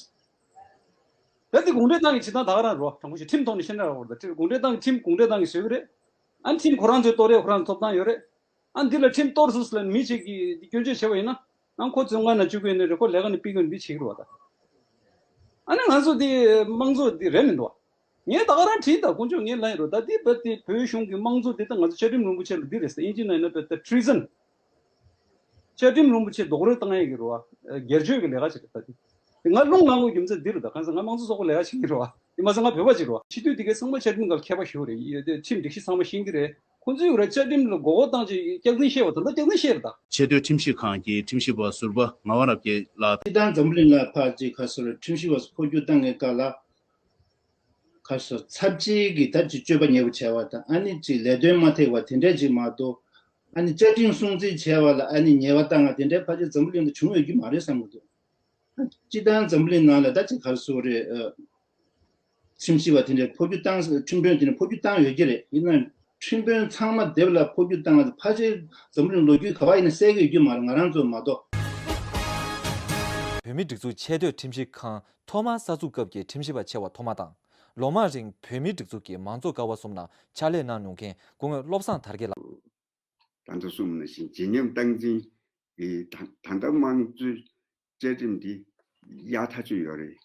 ད་འདི་གུང་ཁྲན་ཏང་གི་བྱེད་སྟངས་ད་ག་རང་རོ་དྲང་པོ་ཞིག་ཁྲིམས་ཐོག་ནས་བཤད་ན་ར་བོར་ད་ཁྲིམས་གུང་ཁྲན་ཏང་གི་ཁྲིམས་གུང་ཁྲན་ཏང་གིས་བཟོས་ཀྱི་རེད། ཨ་ནི་ཁྲིམས་ཁོ་རང་ཚོའི་གཏོར་རེས་ཁོ་རང་ཚོ་ཐོབ་ཐང་ཡོད་རེད། ཨ་ནི་འདི་ལ་ཁྲིམས་གཏོར་ཟུག་ཟེར་ལ་མི་གཅིག་གིས་འདི་སྐྱོན་བརྗོད་བྱས་པ་ཡིན་ན། ཨ་ཁོ་བཙོན་ཁང་ནང་བཅུག་གི་ཡོད་ནི་རེད། ཁོ་ལས་ཀ་ནས་ཕུད་དགོས་ནི་འདི་བྱེད་ཀྱི་རེད་བ་ད། ཨ་ནི་ང་ཚོ་འདི་དམངས་གཙོ་འདི་རེད་མི་འདུག་བ། ངས་ད་ག་རང་བྲིས་ད་དཀོན་མཆོག་ངས་ལབ་ཡིན་རོ། ད་འདི་བོད་དེ་བོད་གཞུང་གི་དམངས་གཙོ་འདི་ད་ང་ཚོ་བཅའ་ཁྲིམས་རིན་པོ་ཆེ་ལ་འདི་རེད་ཟེར་ཨིན་ཇི་ནང་ཡིན་ན་བོད་ད་treason། བཅའ་ཁྲིམས་རིན་པོ་ཆེ་རྡོག་རོལ་བཏང་ཡས་ཀྱི་རེད་བ། སྒེར་གཅོད་ཀྱི་ལས་ཀ་ཅིག་རེད་ད་འདི། དེ་ང་རླུང་ལངས་དགོས་རྒྱུ་མཚན་འདི་རེད་ད། གང་ཟེར་ང་དམངས་གཙོ་ཚོགས་པ་ལས་ཀ་བྱེད་ཀྱི་རེད་བ། དེ་མ་ཟད་ང་བོད་པ་ཅིག་རེད་བ། སྤྱི་འཐུས་འདི་གའི་ཚང་མ་བཅའ་ཁྲིམས་སྒང་མཁས་པ་ཞིག་རེད། དེ་ཁྲིམས་སྒྲིག་གཞི་ཚང་མ་ཤེས་ཀྱི་རེད། ཁོང་ཚོས་ར་བཅའ་ཁྲིམས་ལ་མགོ་སྐོར་བཏང་ཅིག་སྐྱག་རྫུན་བཤད་བ་ད་ལྟ་སྐྱག་རྫུན་བཤད་རེད་ད། ཆེས་མཐོའི་ཁྲིམས་ཞིབ་ཁང་གི་ཁྲིམས་ཞིབ་པ་ཟུར་པ་ངག་དབང་རབ་རྒྱས་ལགས། སྤྱིར་བཏང་འཛམ་བུ་གླིང་ལ་ཕར་ཅིག་ཁ་སོ་ར་ཁྲིམས་ཞིབ་པ་འཕོ་འགྱུར་བཏང་གི་སྐབས་ལ། ཁ་སོ་ཚབས་ཆེའི་གི་ད་ཅིག་སྤྱོད་པ་ཉེས་པོ་བྱས་པ་དང་ཨ་ནི་ཅིག་ལས་དོན་མ་ཐེག་པ་དེ་འདྲས་ཅིག་མ་གཏོགས། ཨ་ནི་བཅའ་ཁྲིམས་སྲུང་བརྩི་བྱས་པ་ལ་ཨ་ནི་ཉེས་པ་བཏང་བ་དེ་འདྲས་ཕལ་ཆེར་འཛམ་བུ་གླིང་དུ་བྱུང་ཡོད་རྒྱུ་མ་རེད་བསམ་གི་འདུག་སྤྱིར་བཏང་འཛམ་བུ་གླིང་ནང་ལ་ད་ཅིག་ག་རེ་ཟེར་དགོས་རེད། ཨ། ཁྲིམས་ཞིབ་པ་དེ་འདྲས་འཕོ་འགྱུར་བཏང་ཁྲིམས་དཔོན་དེ་འདྲས་འཕོ་འགྱུར་བཏང་ཡོད་ཀྱི་རེད། ཡིན་ནའང་ཁྲིམས་དཔོན་ཚང་མ་སྡེབ་ལ་འཕོ་འགྱུར་བཏང་བ་ཕལ་ཆེར་འཛམ་བུ་གླིང་ལོ་རྒྱུས་ག་པར་ཡིན་ན་གསལ་གྱི་ཡོད་རྒྱུ་མ་རེད། ང་རང་ཚོ་མ་གཏོགས། བོད་མིའི་སྒྲིག་འཛུགས་ཆེས་མཐོའི་ཁྲིམས་ཞིབ་ཁང་ཐོག་མར་གསར་འཛུགས་སྐབས་ཀྱི་ཁྲིམས་ཞིབ་པ་ཆེ་བ་ཐོག་མ་དང་། ལོ་མང་རིང་བོད་མིའི་སྒྲིག་འཛུགས་ཀྱི་མང་གཙོ་ཀ་བ་གསུམ་ནང་ཕྱག་ལས་གནང་མྱོང་མཁན་སྐུ་ངོ་བློ་བཟང་དར་རྒྱས་ལགས། ད་ལྟ་གསུངས་པ་ནང་བཞིན་བརྗིད་ཉམས་སྟངས་འཛིན་གྱི་ད་ད་ལྟ་དམངས་གཙོའི་བཅའ་ཁྲིམས་འདི་ཡག་ཐག་ཆོད་ཡོད་རེད།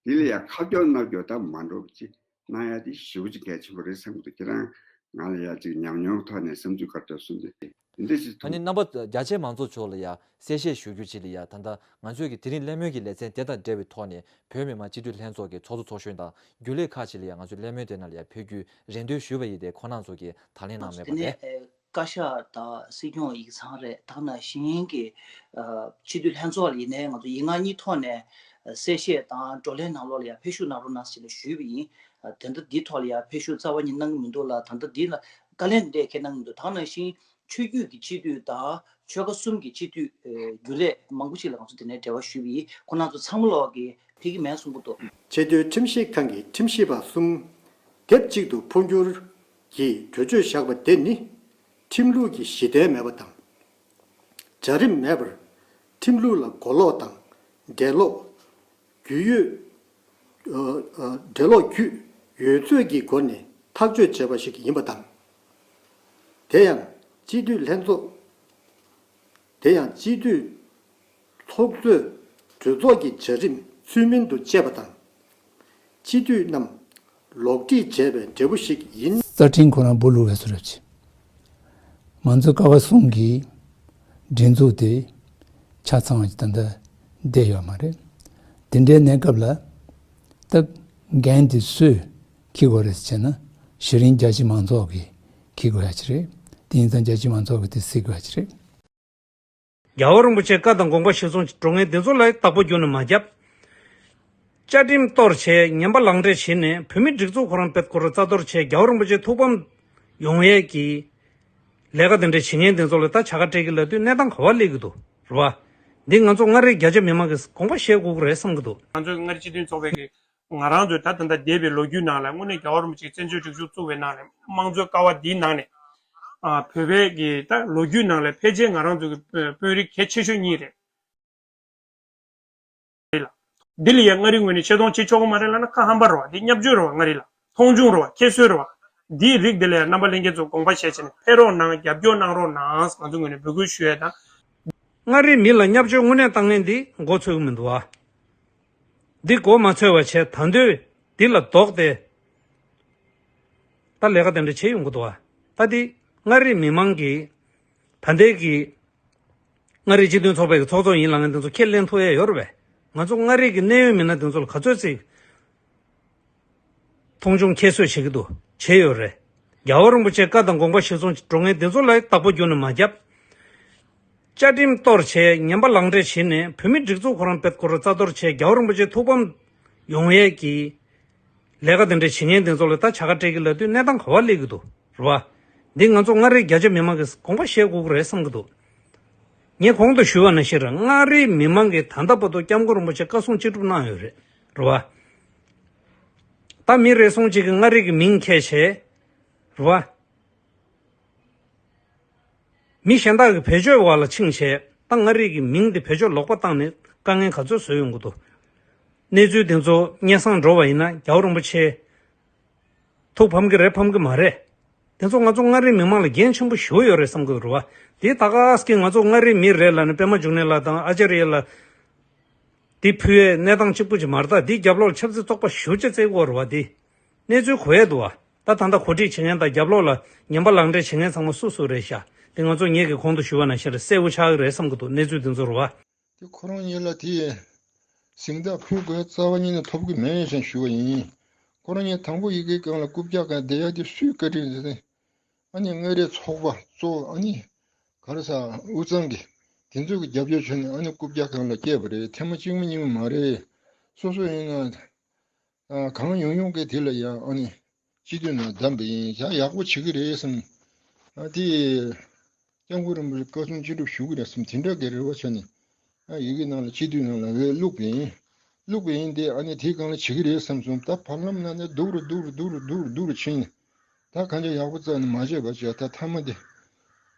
འདི་ལ་ཡང་ཁ་སྐྱོར་མནར་སྐྱོར་ད་མ་འགྲོ་བ་ཅིག་གནང་ཡ་དེ་ཞེ་པོ་ཅིག་གལ་ཆེན་པོ་རེད་བསམ་གྱི་འདུག་ཁྱེད་རང་ང་ལ་ཡ་ཅིག་ཉམས་མྱོང་ཐོག་ནས་བསམ་ཚུལ་ག་རེ་འདུག་གསུངས་དུས་འདི་འདྲ་ཞིག་ཐོན། ཨ་ནི་རྣམ་པ་རྒྱ་ཆེའི་མང་ཚོགས་ཕྱོགས་ལ་ཡ་གསལ་བཤད་ཞུ་རྒྱུ་ཅིག་ལ་ཡ་ད་ལྟ་ང་ཚོས་ཀྱི་དེ་རིང་གླེང་མོལ་གྱི་ལེ་ཚན་དེ་དང་འབྲེལ་བའི་ཐོག་ནས་བོད་མི་མང་སྤྱི་འཐུས་ལྷན་ཚོགས་ཀྱི་ཚོགས་གཙོ་ཚོགས་གཞོན་དང་རྒྱུན་ལས་ཁག་ཅིག་ལ་ཡ་ང་ཚོས་གླེང་མོལ་དེ་ནང་ལ་ཡ་ཕེབས་རྒྱུའི་རེ་འདུན་ཞུས་པ་ཡིན་ཏེ་ཁོང་རྣམ་ཚོ་གིས་ད་ལན་གནང་མེད་པ་རེད། བཀའ་ཤག་དང་སྲིད་སྐྱོང་ཡིག་ཚང་རེད། ད་ག་ནང་བཞིན་གྱི་ཨ་སྤྱི་འཐུས་ལྷན་ཚོགས་ལ་ཡིན་ནའི་ང་ཚོ་ཡིག་ངག་གཉིས་ཐོག་ནས་ཨ་གསལ་བཤད་དང་བགྲོ་གླེང་ནང་ལོགས་ལ་ཡང་ཕེབས་ཞུགས་གནང་རོགས་གནང་ཟེར་ནས་ཞུས་པ་ཡིན། ཨ་དེ་འདྲ་འདི་ཐོག་ལ་ཡང་ཕེབས་ཞུགས་རྩ་བ་ཉིད་གནང་གི་མི་འདུག་ལ། ད་ལྟ་འདི་ལ་བཀའ་ལན་འདི་འདྲས་ཁྱེད་གནང་གི་མི་འདུག་ད་ག་ནང་བཞིན་ཆོས་བརྒྱུད་ཀྱི་སྤྱི་འཐུས་དང་ཆོལ་ཁ་གསུམ་གྱི་སྤྱི་འཐུས་ཨ་རྒྱུན་ལས་མང་པོ་ཞིག་ལ་ང་ཚོ་དེ་ནས་འབྲེལ་བ་ཞུས་པ་ཡིན། ཁོང་རྣམ་ཚོ་ཚང་མ་ལོག་གིས་ཕེབས་ཀྱི་མེད་གསུང་གི་འདུག་ཆེས་མཐོའི་ཁྲིམས་ཞིབ་ཁང་གི་ཁྲིམས་ཞིབ་པ་གསུམ་སྡེབ་གཅིག་ཏུ་འཕོ་འགྱུར་གྱིས་གྲོས་ཆོད་བཞག་པ་དེ་ནི་ཁྲིམས་ལུགས་ཀྱི་གཞི་རྟེན་མེད་པ་དང་། བྱ་རིམ་མེད་པར་ཁྲིམས་ལུགས་ལ་གོ་ལོག་དང་འགྲེལ་ལོག་རྒྱུས་ཡོད། ཨ་ཨ་འགྲེལ་ལོག་རྒྱུས་ཡོད་ཚོད་ཀྱི་སྒོ་ནས་ཐག་གཅོད་བྱས་པ་ཞིག་ཡིན་པ་དང་། དེ་ཡང་སྤྱི་འཐུས་ལྷན་ཚོགས། དེ་ཡང་སྤྱི་འཐུས་ཚོགས་གཙོས་གྲོས་ཚོགས་ཀྱི་བྱ་རིམ་ཚུལ་མིན་དུ་བཅད་པ་དང་། སྤྱི་འཐུས་རྣམས་ལོག་སྒྲིག་བྱས་པའི་འབྲས་བུ་ཞིག་ཡིན། རྩ་ཁྲིམས་ཁོ་རང་འབུ་བླུགས་པའི་བཟོ་འདྲ་ཅིག་མང་གཙོའི་ཀ་བ་གསུམ་གྱི་སྒྲིག་འཛུགས་དེ་ཆ་ཚང་བ་ཞིག་ད་ལྟ་བསྡད་ཡོད་མ་རེད། དེ་འདྲའི་གནས་སྐབས་ལ་སྟབས་འགན་དེ་སུས་འཁྱེར་དགོས་རེད་ཟེར་ན། གཞི་རིམ་རྒྱ་ཆེ་མང་ཚོགས་ཀྱིས་འཁྱེར་དགོས་ཡ་ཅིག་རེད། དེ་ཡིན་ཙང་རྒྱ་ཆེ་མང་ཚོགས་ཀྱིས་དེ་སེལ་དགོས་ཡ་ཅིག་རེད། རྒྱལ་བ་རིན་པོ་ཆེའི་བཀའ་དང་དགོངས་པ་གཞིར་བཟུང་གིས་འགྲོ་མཁན་དེ་ཚོ་ལ་བདག་པོ་བསྒྱུར་ནས་མ་བརྒྱབ། བཅའ་ཁྲིམས་གཏོར་བྱས། ཉམས་པ་ལག་འབྲེལ་བྱས་ནས་བོད་མིའི་སྒྲིག་འཛུགས་ཁོ་རང་བེད་ཁོ་རང་རྩ་གཏོར་བྱས། རྒྱལ་བ་རིན་པོ་ཆེ་ཐུགས་ཕམ་ཡོང་ཡས་ཀྱི་ལས་ཀ་དེ་འདྲ་བྱེད་མཁན་དེ་ཚོ་ལ་ད་བྱ་དགའ་སྤྲད་ཀྱི་ལབ་དུས་གནས་སྟངས་ག་པར་སླེབས་ཀྱི་འདུག་རེད་བ། འདི་ང་ཚོ་མངའ་རིས་རྒྱ་ཆེ་མི་མང་གིས་དགོངས་པ་བཞེས་དགོས་ཀྱི་རེད་བསམ་གྱི་འདུག་ང་ཚོའི་མངའ་རིས་སྤྱི་མཐུན་ཚོགས་པའི་གི་ང་རང་ཚོའི་ད་ད་ལྟ་འདས་པའི་ལོ་རྒྱུས་ནང་ལ་དངོས་གནས་རྒྱལ་བ་རིན་པོ་ཆེས་བཙན་བྱོལ་སྒྲིག་འཛུགས་བཙུགས་པའི་ནང་ནས་དམངས་གཙོའི་ཀ་བ་འདིའི་ནང་ནས་ཨ་བོད་པའི་གི་ད་ལོ་རྒྱུས་ནང་ལ་ཕལ་ཆེར་ང་རང་ཚོའི་གི་དཔོན་རིགས་གལ་ཆེ་ཤོས་གཉིས་རེད། འདི་ལ་ཡང་མངའ་རིས་ངོས་ནས་ཆེ་མཐོང་བྱེད་ཆོག་གི་མ་རེད་ལབ་ན་ཁ་ཧམ་པ་རེད་བ། འདི་བརྙས་བཅོས་རེད་བ། མངའ་རིས་ལ་མཐོང་ཆུང་རེད་བ། ཁྱད་གསོད་རེད་བ། འདིའི་རིགས་འདི་ལ་ཡང་རྣམ་པ་ལྷན་རྒྱས་ཚོ་དགོངས་པ་བཞེས་བྱས་ནས་ཕེབས་རོགས་གནང་། རྒྱབ་སྐྱོར་གནང་རོགས་གནང་ང་ཚོ་ངོས་ནས་འབོད་སྐུལ་ཞུ་ཡས་དང་། མངའ་རིས་མི་ལ་བརྙས་བཅོས་དངོས་གནས་བཏང་མཁན་འདི་མགོ་ཚོས་ཀྱི་མི་འདུག་བ། འདི་མགོ་མ་ཚོས་པ་བྱས་ད་འདོད་འདི་ལ་ལྡོག་སྟེ། ད་ལས་ཀ་དེ་འདྲ་བྱེད་ཡོང་གི་འདུག་བ། ད་འདི་མངའ་རིས་མི་མང་གིས་ད་ལྟའི་གི་མངའ་རིས་སྤྱི་མཐུན་ཚོགས་པའི་གི་ཚོགས་གཙོ་ཡིན་ལབ་མཁན་དེ་ཚོ་ཁས་ལེན་ཐུབ་ཡས་ཡོད་རེད་པས། ང་ཚོ་མངའ་རིས་ཀྱི་གནད་ཡོད་མི་སྣ་དེ་ཚོ་ལ་ག་ཚོད་ཅིག་མཐོང་ཆུང་ཁྱད་གསོད་བྱེད་ཀྱི་འདུག་བྱས་ཡོད་རེད། རྒྱལ་བ་རིན་པོ་ཆེའི་བཀའ་དང་དགོངས་པ་གཞིར་བཟུང་གིས་འགྲོ་མཁན་དེ་ཚོ་ལ་བདག་པོ་བསྒྱུར་ནས་མ་བརྒྱབ། བཅའ་ཁྲིམས་གཏོར་བྱས། ཉམས་པ་ལག་འབྲེལ་བྱས་ནས་བོད་མིའི་སྒྲིག་འཛུགས་ཁོ་རང་བེད་ཁོ་རང་རྩ་གཏོར་བྱས། རྒྱལ་བ་རིན་པོ་ཆེ་ཐུགས་ཕམ་ཡོང་ཡས་ཀྱི་ལས་ཀ་དེ་འདྲ་བྱེད་མཁན་དེ་ཚོ་ལ་ད་བྱ་དགའ་སྤྲད་ཀྱི་ལབ་དུས་གནས་སྟངས་ག་པར་སླེབས་ཀྱི་འདུག་རེད་བ། འདི་ང་ཚོ་མངའ་རིས་རྒྱ་ཆེ་མི་མང་གིས་དགོངས་པ་བཞེས་དགོས་ཀྱི་རེད་བསམ་གྱི་འདུག་ངས་གོང་དུ་ཞུས་པ་ནང་བཞིན་རེད། མངའ་རིས་མི་མང་གིས་ད་ལྟ་བར་དུ་སྐྱབས་མགོན་རིན་པོ་ཆེ་བཀའ་གསུང་ཅི་སྒྲུབ་གནང་ཡོད་རེད། རེད་བ། ད་མི་རེ་ཟུང་གཅིག་གིས་མངའ་རིས་ཀྱི་མིང་འཁྱེར་བྱས། རེད་བ། མི་གཞན་དག་གིས་བེད་སྤྱོད་འོག་ལ་ཕྱིན་བྱས། ད་མངའ་རིས་ཀྱི་མིང་དེ་བེད་སྤྱོད་ལོག་པ་བཏང་ནས་དཀའ་ངལ་ག་ཚོད་བཟོས་ཡོང་གི་འདུག་གནས་ཚུལ་དེ་ཚོ་སྙན་སེང་འགྲོ་བ་ཡིན་ན་རྒྱལ་བ་རིན་པོ་ཆེ་ཐུགས་ཕམ་གྱི་རེད་ཕམ་གྱི་མ་རེད། དེ་ཚོ་ང་ཚོ་མངའ་རིས་མི་མང་ལ་འགན་ཆེན་པོ་ཞེ་པོ་ཡོད་རེད་བསམ་གྱི་འདུག་རེད་བ། དེ་ད་ག་སེ་ང་ཚོ་མངའ་རིས་མི་རེད་ལབ་ནས་པད་མ་འབྱུང་གནས་ལགས་དང་ཨ་ཅཱརྱ་ལགས་དེ་ཕུལ་ཡས་གནས་སྟངས་གཅིག་པུ་ཅིག་མ་རེད། ད་དེའི་རྒྱབ་ལོགས་ལ་ཆབ་སྲིད་བཙོག་པ་ཞེ་པོ་ཅིག་བརྩི་གི་ཡོད་རེད་བ། དེ་གནས་ཚུལ་གོ་ཡས་འདུག་བ། ད་ད་ལྟ་གོ་སྒྲིག་བྱེད་མཁན་དང་རྒྱབ་ལོགས་ལ་ཉམས་པ་ལག་འབྲེལ་བྱེད་མཁན་ཚང་མ་སུ་སུ་རེད་ཤག་དེ་ང་ཚོ་ངེད་ཀྱིས་གོང་དུ་ཞུས་པ་ནང་བཞིན་རེད། གསལ་པོ་ཆགས་ཀྱི་རེད་བསམ་གྱི་འདུག་གནས་ཚུལ་དེ་ཚོ་རེད་བ། དེ་ཁོ་རང་ཉིད་ལ་དེ་གཟེངས་རྟགས་ཕུལ་དགོས་རྩ་བ་ཉིད་ནས་ཐོབ་ཀྱི་མེད་ཅེས་ཞུ་བ་ཡིན། ཁོ་རང་ཉིད་དང་པོ་ཡི་གེ་སྒང་ལ་རྐུབ་བཀྱག་སྒང་བསྡད་ཡ་དེ་སུས་བཀའ་དྲིན་རེད། ཨ་ནི་མངའ་རིས་ཚོགས་པ་གཙོ་བོ་ཨ་ནི་ག་རེ་ཟེར་དབུས་གཙང་གི་དེ་ཚོ་གི་རྒྱབ་སྐྱོར་བྱས་ནས་ཨ་ནི་རྐུབ་བཀྱག་སྒང་ལ་བསྐྱལ་བ་རེད། ཐེངས་མ་གཅིག་མ་གཉིས་མ་རེད། སོ་སོ་ཡིན་ན་ཨ་གང་ཡོང་ཡོང་གི་དེ་ལ་ཡང་ཨ་ནི་སྤྱི་འཐུས་ནང་བདམས་པ་ཡིན། ཡང་ཡག་པོ་བྱེད་ཀྱི་རེད་བསམ། ཨ་དེ་སྐྱབས་མགོན་རིན་པོ་ཆེ་བཀའ་གསུང་ཅི་སྒྲུབ་ཞུ་གི་རེད་བསམ་དེ་འདྲ་གི་རེ་བ་བྱས་ནས་ཨ་ཡི་གེ་ནང་ལ་སྤྱི་འཐུས་ནང་ལ་འོས་བླུགས་པ་ཡིན། བླུགས་པ་ཡིན་དེ་ཨ་ནི་དེའི་སྒང་ལ་བྱེད་ཀྱི་རེད་བསམ་སོང་། ད་བར་ལམ་ན་ནས་སྡུག་རུ་སྡུག་རུ་སྡུག་རུ་སྡུག་རུ་སྡུག་རུ་ཕྱིན་ནས་ད་གང་ཅི་ཡག་པོ་རྩ་ནས་མ་བྱས་པ་བྱས། ད་མཐའ་མ་དེ་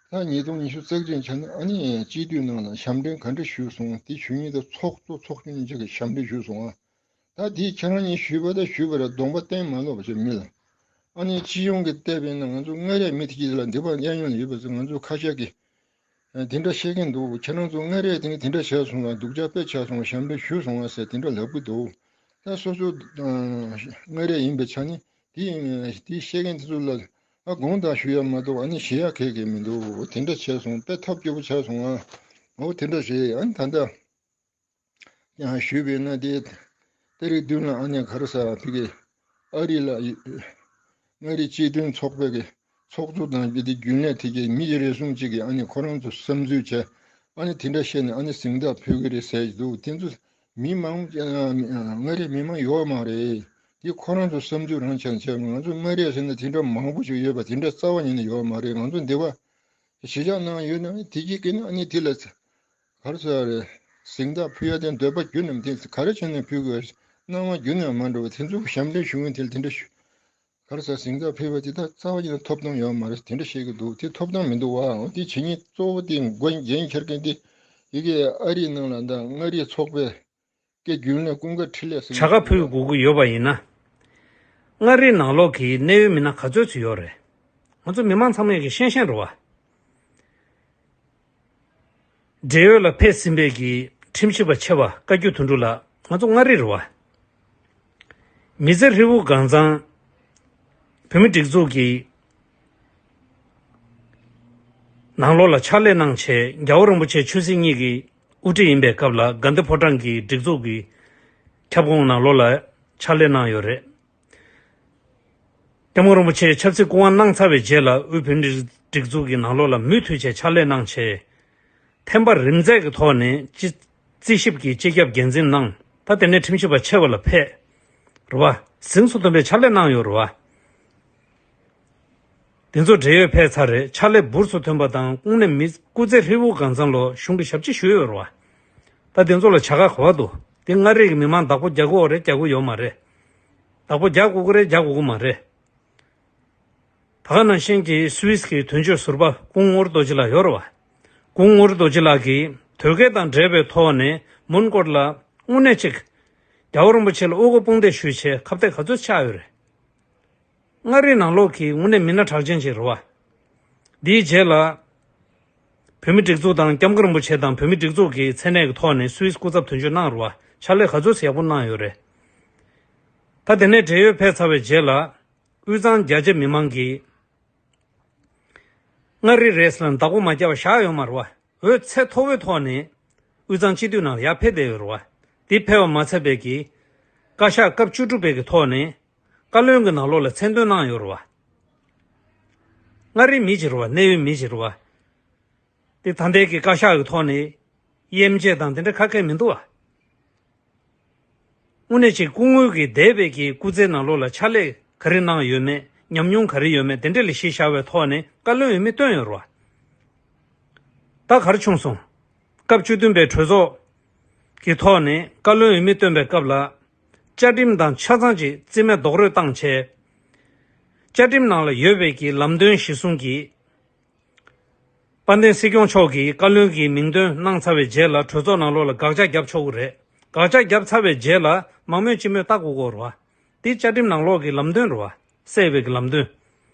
ད་ཉིས་སྟོང་ཉི་ཤུ་རྩ་གཅིག་ཆ་ནས་ཨ་ནི་སྤྱི་འཐུས་ནང་ལ་ཞབས་འདྲེན་ག་འདྲ་ཞུས་སོང་། དེ་ཞུ་མཁན་དེ་ཚོགས་གཙོ་ཚོགས་ཆུང་གཉིས་ཀྱིས་ཞབས་འདྲེན་ཞུས་སོང་ཨ། ད་དེ་ཁྱེད་རང་གཉིས་ཞུས་པ་དང་ཞུས་པ་ར་གདོང་པ་བསྟན་མ་ལོག་པ་བྱས་མི་ལ། ཨ་ནི་སྤྱི་ཡོངས་ཀྱི་བལྟས་པས་ན་ང་ཚོ་མངའ་རིས་མི་དེ་གྱིས་ལ་འདི་པ་གཡས་གཡོན་ལ་ཡོད་པ་ཚོ་ང་ཚོ་ཁ་ཤས་ཀྱིས་དེ་འདྲ་བཤད་ཀྱིན་འདུག་ཁྱེད་རང་ཚོ་མངའ་རིས་དེ་ནི་དེ་འདྲ་བྱས་སོང་ང་། སྡུག་ཅག་དཔེ་ཆགས་སོང་ང་། ཞབས་འདྲེན་ཞུས་སོང་ང་ཟེར་དེ་འདྲ་ལབ་ཀྱི་འདུག་ད་སོ་སོ་མངའ་རིས་ཡིན་པའི་ཆ་ནས་དེ་དེ་བཤད་མཁན་དེ་ཚོ་ལ་ཨ་དགོངས་དག་ཞུ་ཡ་མ་གཏོགས་ཨ་ནི་ཞུ་ཡ་གང་ཡང་མི་འདུག་དེ་འདྲ་བྱས་སོང་། དཔེ་ཐབས་སྐྱོ་པོ་ཆགས་སོང་ང་། འོ་དེ་འདྲ་བྱས་ཨ་ནི་ད་ལྟ། ཡང་ཞུས་པས་ན་དེ་ཏ་རིག་བདུན་ལ་ཨ་ནེ་ག་རེ་ཟེར་བ་ཕ་གི་ཨ་རི་ལ་མངའ་རིས་སྤྱི་མཐུན་ཚོགས་པའི་གི་ཚོགས་གཙོ་དང་དེ་རྒྱུན་ལས་དེ་གའི་མི་རེ་ཟུང་གཅིག་གིས་ཨ་ནེ་ཁོ་རང་ཚོ་བསམ་ཚུལ་བྱས་ཨ་ནེ་དེ་འདྲ་བཤད་ནས་ཨ་ནེ་གཟེངས་རྟགས་ཕུལ་གི་རེད་ཟེར་གྱི་འདུག་དེ་ཚོ་མི་མང་མངའ་རིས་མི་མང་ཡོད་མ་རེད། དེ་ཁོ་རང་ཚོ་བསམ་ཚུལ་རང་ཆ་ནས་བྱས། ང་ཚོ་མངའ་རིས་ཟེར་ན་དེ་འདྲ་མང་པོ་ཞིག་ཡོད་པ་དེ་འདྲ་རྩ་བ་ཉིད་ནས་ཡོད་མ་རེད། ང་ཚོ་འདི་བ་གཞིས་ཆགས་ནང་ཡོད་ན་དེ་གྱི་སྐད་ནི་ཨ་ནི་དེ་ལ་ག་རེ་ཟེར་རེད། གཟེངས་རྟགས་ཕུལ་ཡ་དེ་འདོད་པ་རྒྱུན་ནས་དེ་ག་རེ་བྱས་ནས་ཕུལ་དགོས། སྣང་བ་རྒྱུན་ནས་མ་འགྲོ་བ་དེ་ཚོ་གི་ཞབས་འདྲེན་ཞུ་མཁན་དེ་ལ་དེ་འདྲ་ཞུ། ག་རེ་ཟེར་གཟེངས་རྟགས་ཕུལ་བ་དེ་དག་རྩ་བ་ཉིད་ནས་ཐོབ་ཐང་ཡོད་མ་རེད། དེ་འདྲ་བཤད་ཀྱི་འདུག་དེ་ཐོབ་ཐང་མི་འདུག་བ། འོ་དེ་བྱེད་ཉེན་གཙོ་བོ་དེ་འགོ་འགན་འཁྱེར་མཁན་དེ་ཡི་གེ་ཨ་རིའི་ནང་ལ་འདི་མངའ་རིས་ཚོགས་པའི་སྐད་རྒྱུན་ལས་ཀུན་དགའ་འཕྲིན་ལས་ཟེར་བྱ་དགའ་ཕུལ་དགོས་ཀྱི་ཡོད་པ་ཡིན་ན། མངའ་རིས་ནང་ལོགས་ཀྱི་གནད་ཡོད་མི་སྣ་ག་ཚོད་ཅིག་ཡོད་རེད། ང་ཚོ་མི་མང་ཚང་མས་ཀྱི་ཤེས་ཤེས་རེད་བ། འབྲེལ་ཡོད་ལ་ཕེབས་ཟིན་པའི་གི་ཁྲིམས་ཞིབ་པ་ཆེ་བ་བཀའ་བརྒྱུད་དོན་གྲུབ་ལགས་ང་ཚོ་མངའ་རིས་རེད་བ། མི་ཚེ་ཧྲིལ་པོ་གང་ཚང་བོད་མི་སྒྲིག་འཛུགས་ཀྱི་ ནང་ལོགས་ལ་ཕྱག་ལས་གནང་བྱས། རྒྱལ་བ་རིན་པོ་ཆེ་ཆོས་སྲིད་གཉིས་ཀྱི་དབུ་ཁྲིད་ཡིན་པའི་སྐབས་ལ་དགའ་ལྡན་ཕོ་བྲང་གི་སྒྲིག་འཛུགས་ཀྱི་ཁྱབ་ཁོངས་ནང་ལོགས་ལ་ཕྱག་ལས་གནང་ཡོད་རེད། སྐྱབས་མགོན་རིན་པོ་ཆེ་ཆབ་སྲིད་སྐུ་དབང་གནང་ཚར་བའི་རྗེས་ལ་དབུས་བོད་མིའི་སྒྲིག་འཛུགས་ཀྱི་ནང་ལོགས་ལ་མུ་མཐུད་བྱས་ཕྱག་ལས་གནང་བྱས། ཐེམ་པ་རིམ་འཛེགས་ཀྱི་ཐོག་ནས་སྤྱི་རྩིས་ཞིབ་ཀྱི་སྤྱི་ཁྱབ་འགན་འཛིན་གནང་། ད་དེ་ནས་ཁྲིམས་ཞིབ་པ་ཆེ་བ་ལ་ཕེབས། རེད་བ། གཟེངས་སུ་ཐོན་པའི་ཕྱག་ལས་གནང་ཡོད་རེད་བ། དེ་ཚོ་བགྲེས་ཡོལ་ཕེབས་ཚར་རེད། ཕྱག་ལས་འབུར་སུ་ཐོན་པ་དང་། དངོས་གནས་མི་སྐུ་ཚེ་ཧྲིལ་བོ་གང་ཚང་ལོ་གཞུང་གི་ཞབས་ཕྱི་ཞུས་ཡོད་རེད་བ། ད་དེ་ཚོ་ལ་བྱ་དགའ་ག་པར་འདུག་དེ་མངའ་རིས་ཀྱི་མི་མང་བདག་པོ་རྒྱག་དགོས་རེད། རྒྱག་དགོས་ཡོད་མ་རེད། བདག་པོ་རྒྱག་དགོས་ཀྱི་རེད། རྒྱག་དགོས་ཀྱི་མ་རེད། ད་ག་ནང་བཞིན་གྱི་སུད་སི་གི་དོན་གཅོད་ཟུར་པ་སྐུ་ངོ་རྡོ་རྗེ་ལགས་ཡོད་རེད་བ། སྐུ་ངོ་རྡོ་རྗེ་ལགས་ཀྱིས་དོལ་རྒྱལ་དང་འབྲེལ་བའི་ཐོག་ནས་མོན་གྷོ་ལ་དངོས་གནས་གཅིག་རྒྱལ་བ་རིན་པོ་ཆེ་ལ་དབུ་འཁོར་དཔུང་འདེགས་ཞུས་བྱས་ཁ་གཏད་ག་ཚོད་ཆགས་ཡོད་རེད། མངའ་རིས་ནང་ལོགས་ཀྱི་དངོས་གནས་མི་སྣ་གྲགས་ཅན་ཅིག་རེད་བ། འདིའི་རྗེས་ལ། བོད་མི་སྒྲིག་འཛུགས་དང་། སྐྱབས་མགོན་རིན་པོ་ཆེ་དང་བོད་མི་སྒྲིག་འཛུགས་ཀྱི་མཚན་གནས་ཀྱི་ཐོག་ནས་སུད་སི་སྐུ་ཚབ་དོན་གཅོད་གནང་རེད་བ། ཕྱག་ལས་ག་ཚོད་ཡག་པོ་གནང་ཡོད་རེད། ད་དེ་ནས་བགྲེས་ཡོལ་ཕེབས་ཚར་བའི་རྗེས་ལ། དབུས་གཙང་རྒྱ་ཆེ་མི་མང་གིས་མངའ་རིས་རེད་ཟེར་ལ་བདག་པོ་མ་བརྒྱབ་པ་བཞག་ཡོད་མ་རེད་བ། འོས་ཚད་མཐོ་བོའི་ཐོག་ནས་དབུས་གཙང་སྤྱི་འཐུས་ནང་ལ་ཡར་ཕེབས་བསྡད་ཡོད་རེད་བ། དེ་ཕེབས་པ་མ་ཚད་པའི་གི་བཀའ་ཤག་སྐབས་བཅུ་དྲུག་པའི་གི་ཐོག་ནས་བཀའ་བློན་གྱི་ནང་ལོགས་ལ་མཚན་འདོན་གནང་ཡོད་རེད་བ། མངའ་རིས་མི་ཅིག་རེད་བ། གནད་ཡོད་མི་ཅིག་རེད་བ། དེ་ད་ལྟའི་གི་བཀའ་ཤག་གི་ཐོག་ནས་དབྱེ་འབྱེད་དང་དེ་འདྲ་ག་གེ་མི་འདུག་བ། དངོས་གནས་ཅིག་སྐུ་ངོ་གི་འདས་པའི་གི་སྐུ་ཚེའི་ནང་ལོགས་ལ་ཕྱག་ལས་ག་རེ་གནང་ཡོད་མེད། ཉམས་མྱོང་ག་རེ་ཡོད་མེད། དེ་འདྲ་ལ་གཞི་བཞག་པའི་ཐོག་ནས་བཀའ་བློན་འོས་མི་བཏོན་ཡོད་རེད་བ། ད་ག་རེ་བྱུང་སོང་། སྐབས་བཅུ་བདུན་པའི་གྲོས་ཚོགས་ཀྱི་ཐོག་ནས་བཀའ་བློན་འོས་མི་བཏོན་པའི་སྐབས་ལ། བཅའ་ཁྲིམས་དང་ཆ་ཚང་ཅིག་རྩིས་མེད་རྡོག་རོལ་བཏང་བྱས། བཅའ་ཁྲིམས་ནང་ལ་ཡོད་པའི་གི་ལམ་སྟོན་གཞི་བཟུང་གིས། དཔལ་ལྡན་སྲིད་སྐྱོང་མཆོག་གིས་བཀའ་བློན་གྱི་མིང་འདོན་གནང་ཚར་བའི་རྗེས་ལ་གྲོས་ཚོགས་ནང་ལོགས་ལ་དགག་བྱ་བརྒྱབ་ཆོག་གི་རེད། དགག་བྱ་བརྒྱབ་ཚར་བའི་རྗེས་ལ་མང་མོས་སྤྱི་མོས་ལྟ་དགོས་ཀྱི་རེད་བ། འདི་བཅའ་ཁྲིམས་ནང་ལོགས་ཀྱི་ལམ་སྟོན་རེད་བ། གསལ་བའི་གི་ལམ་སྟོན།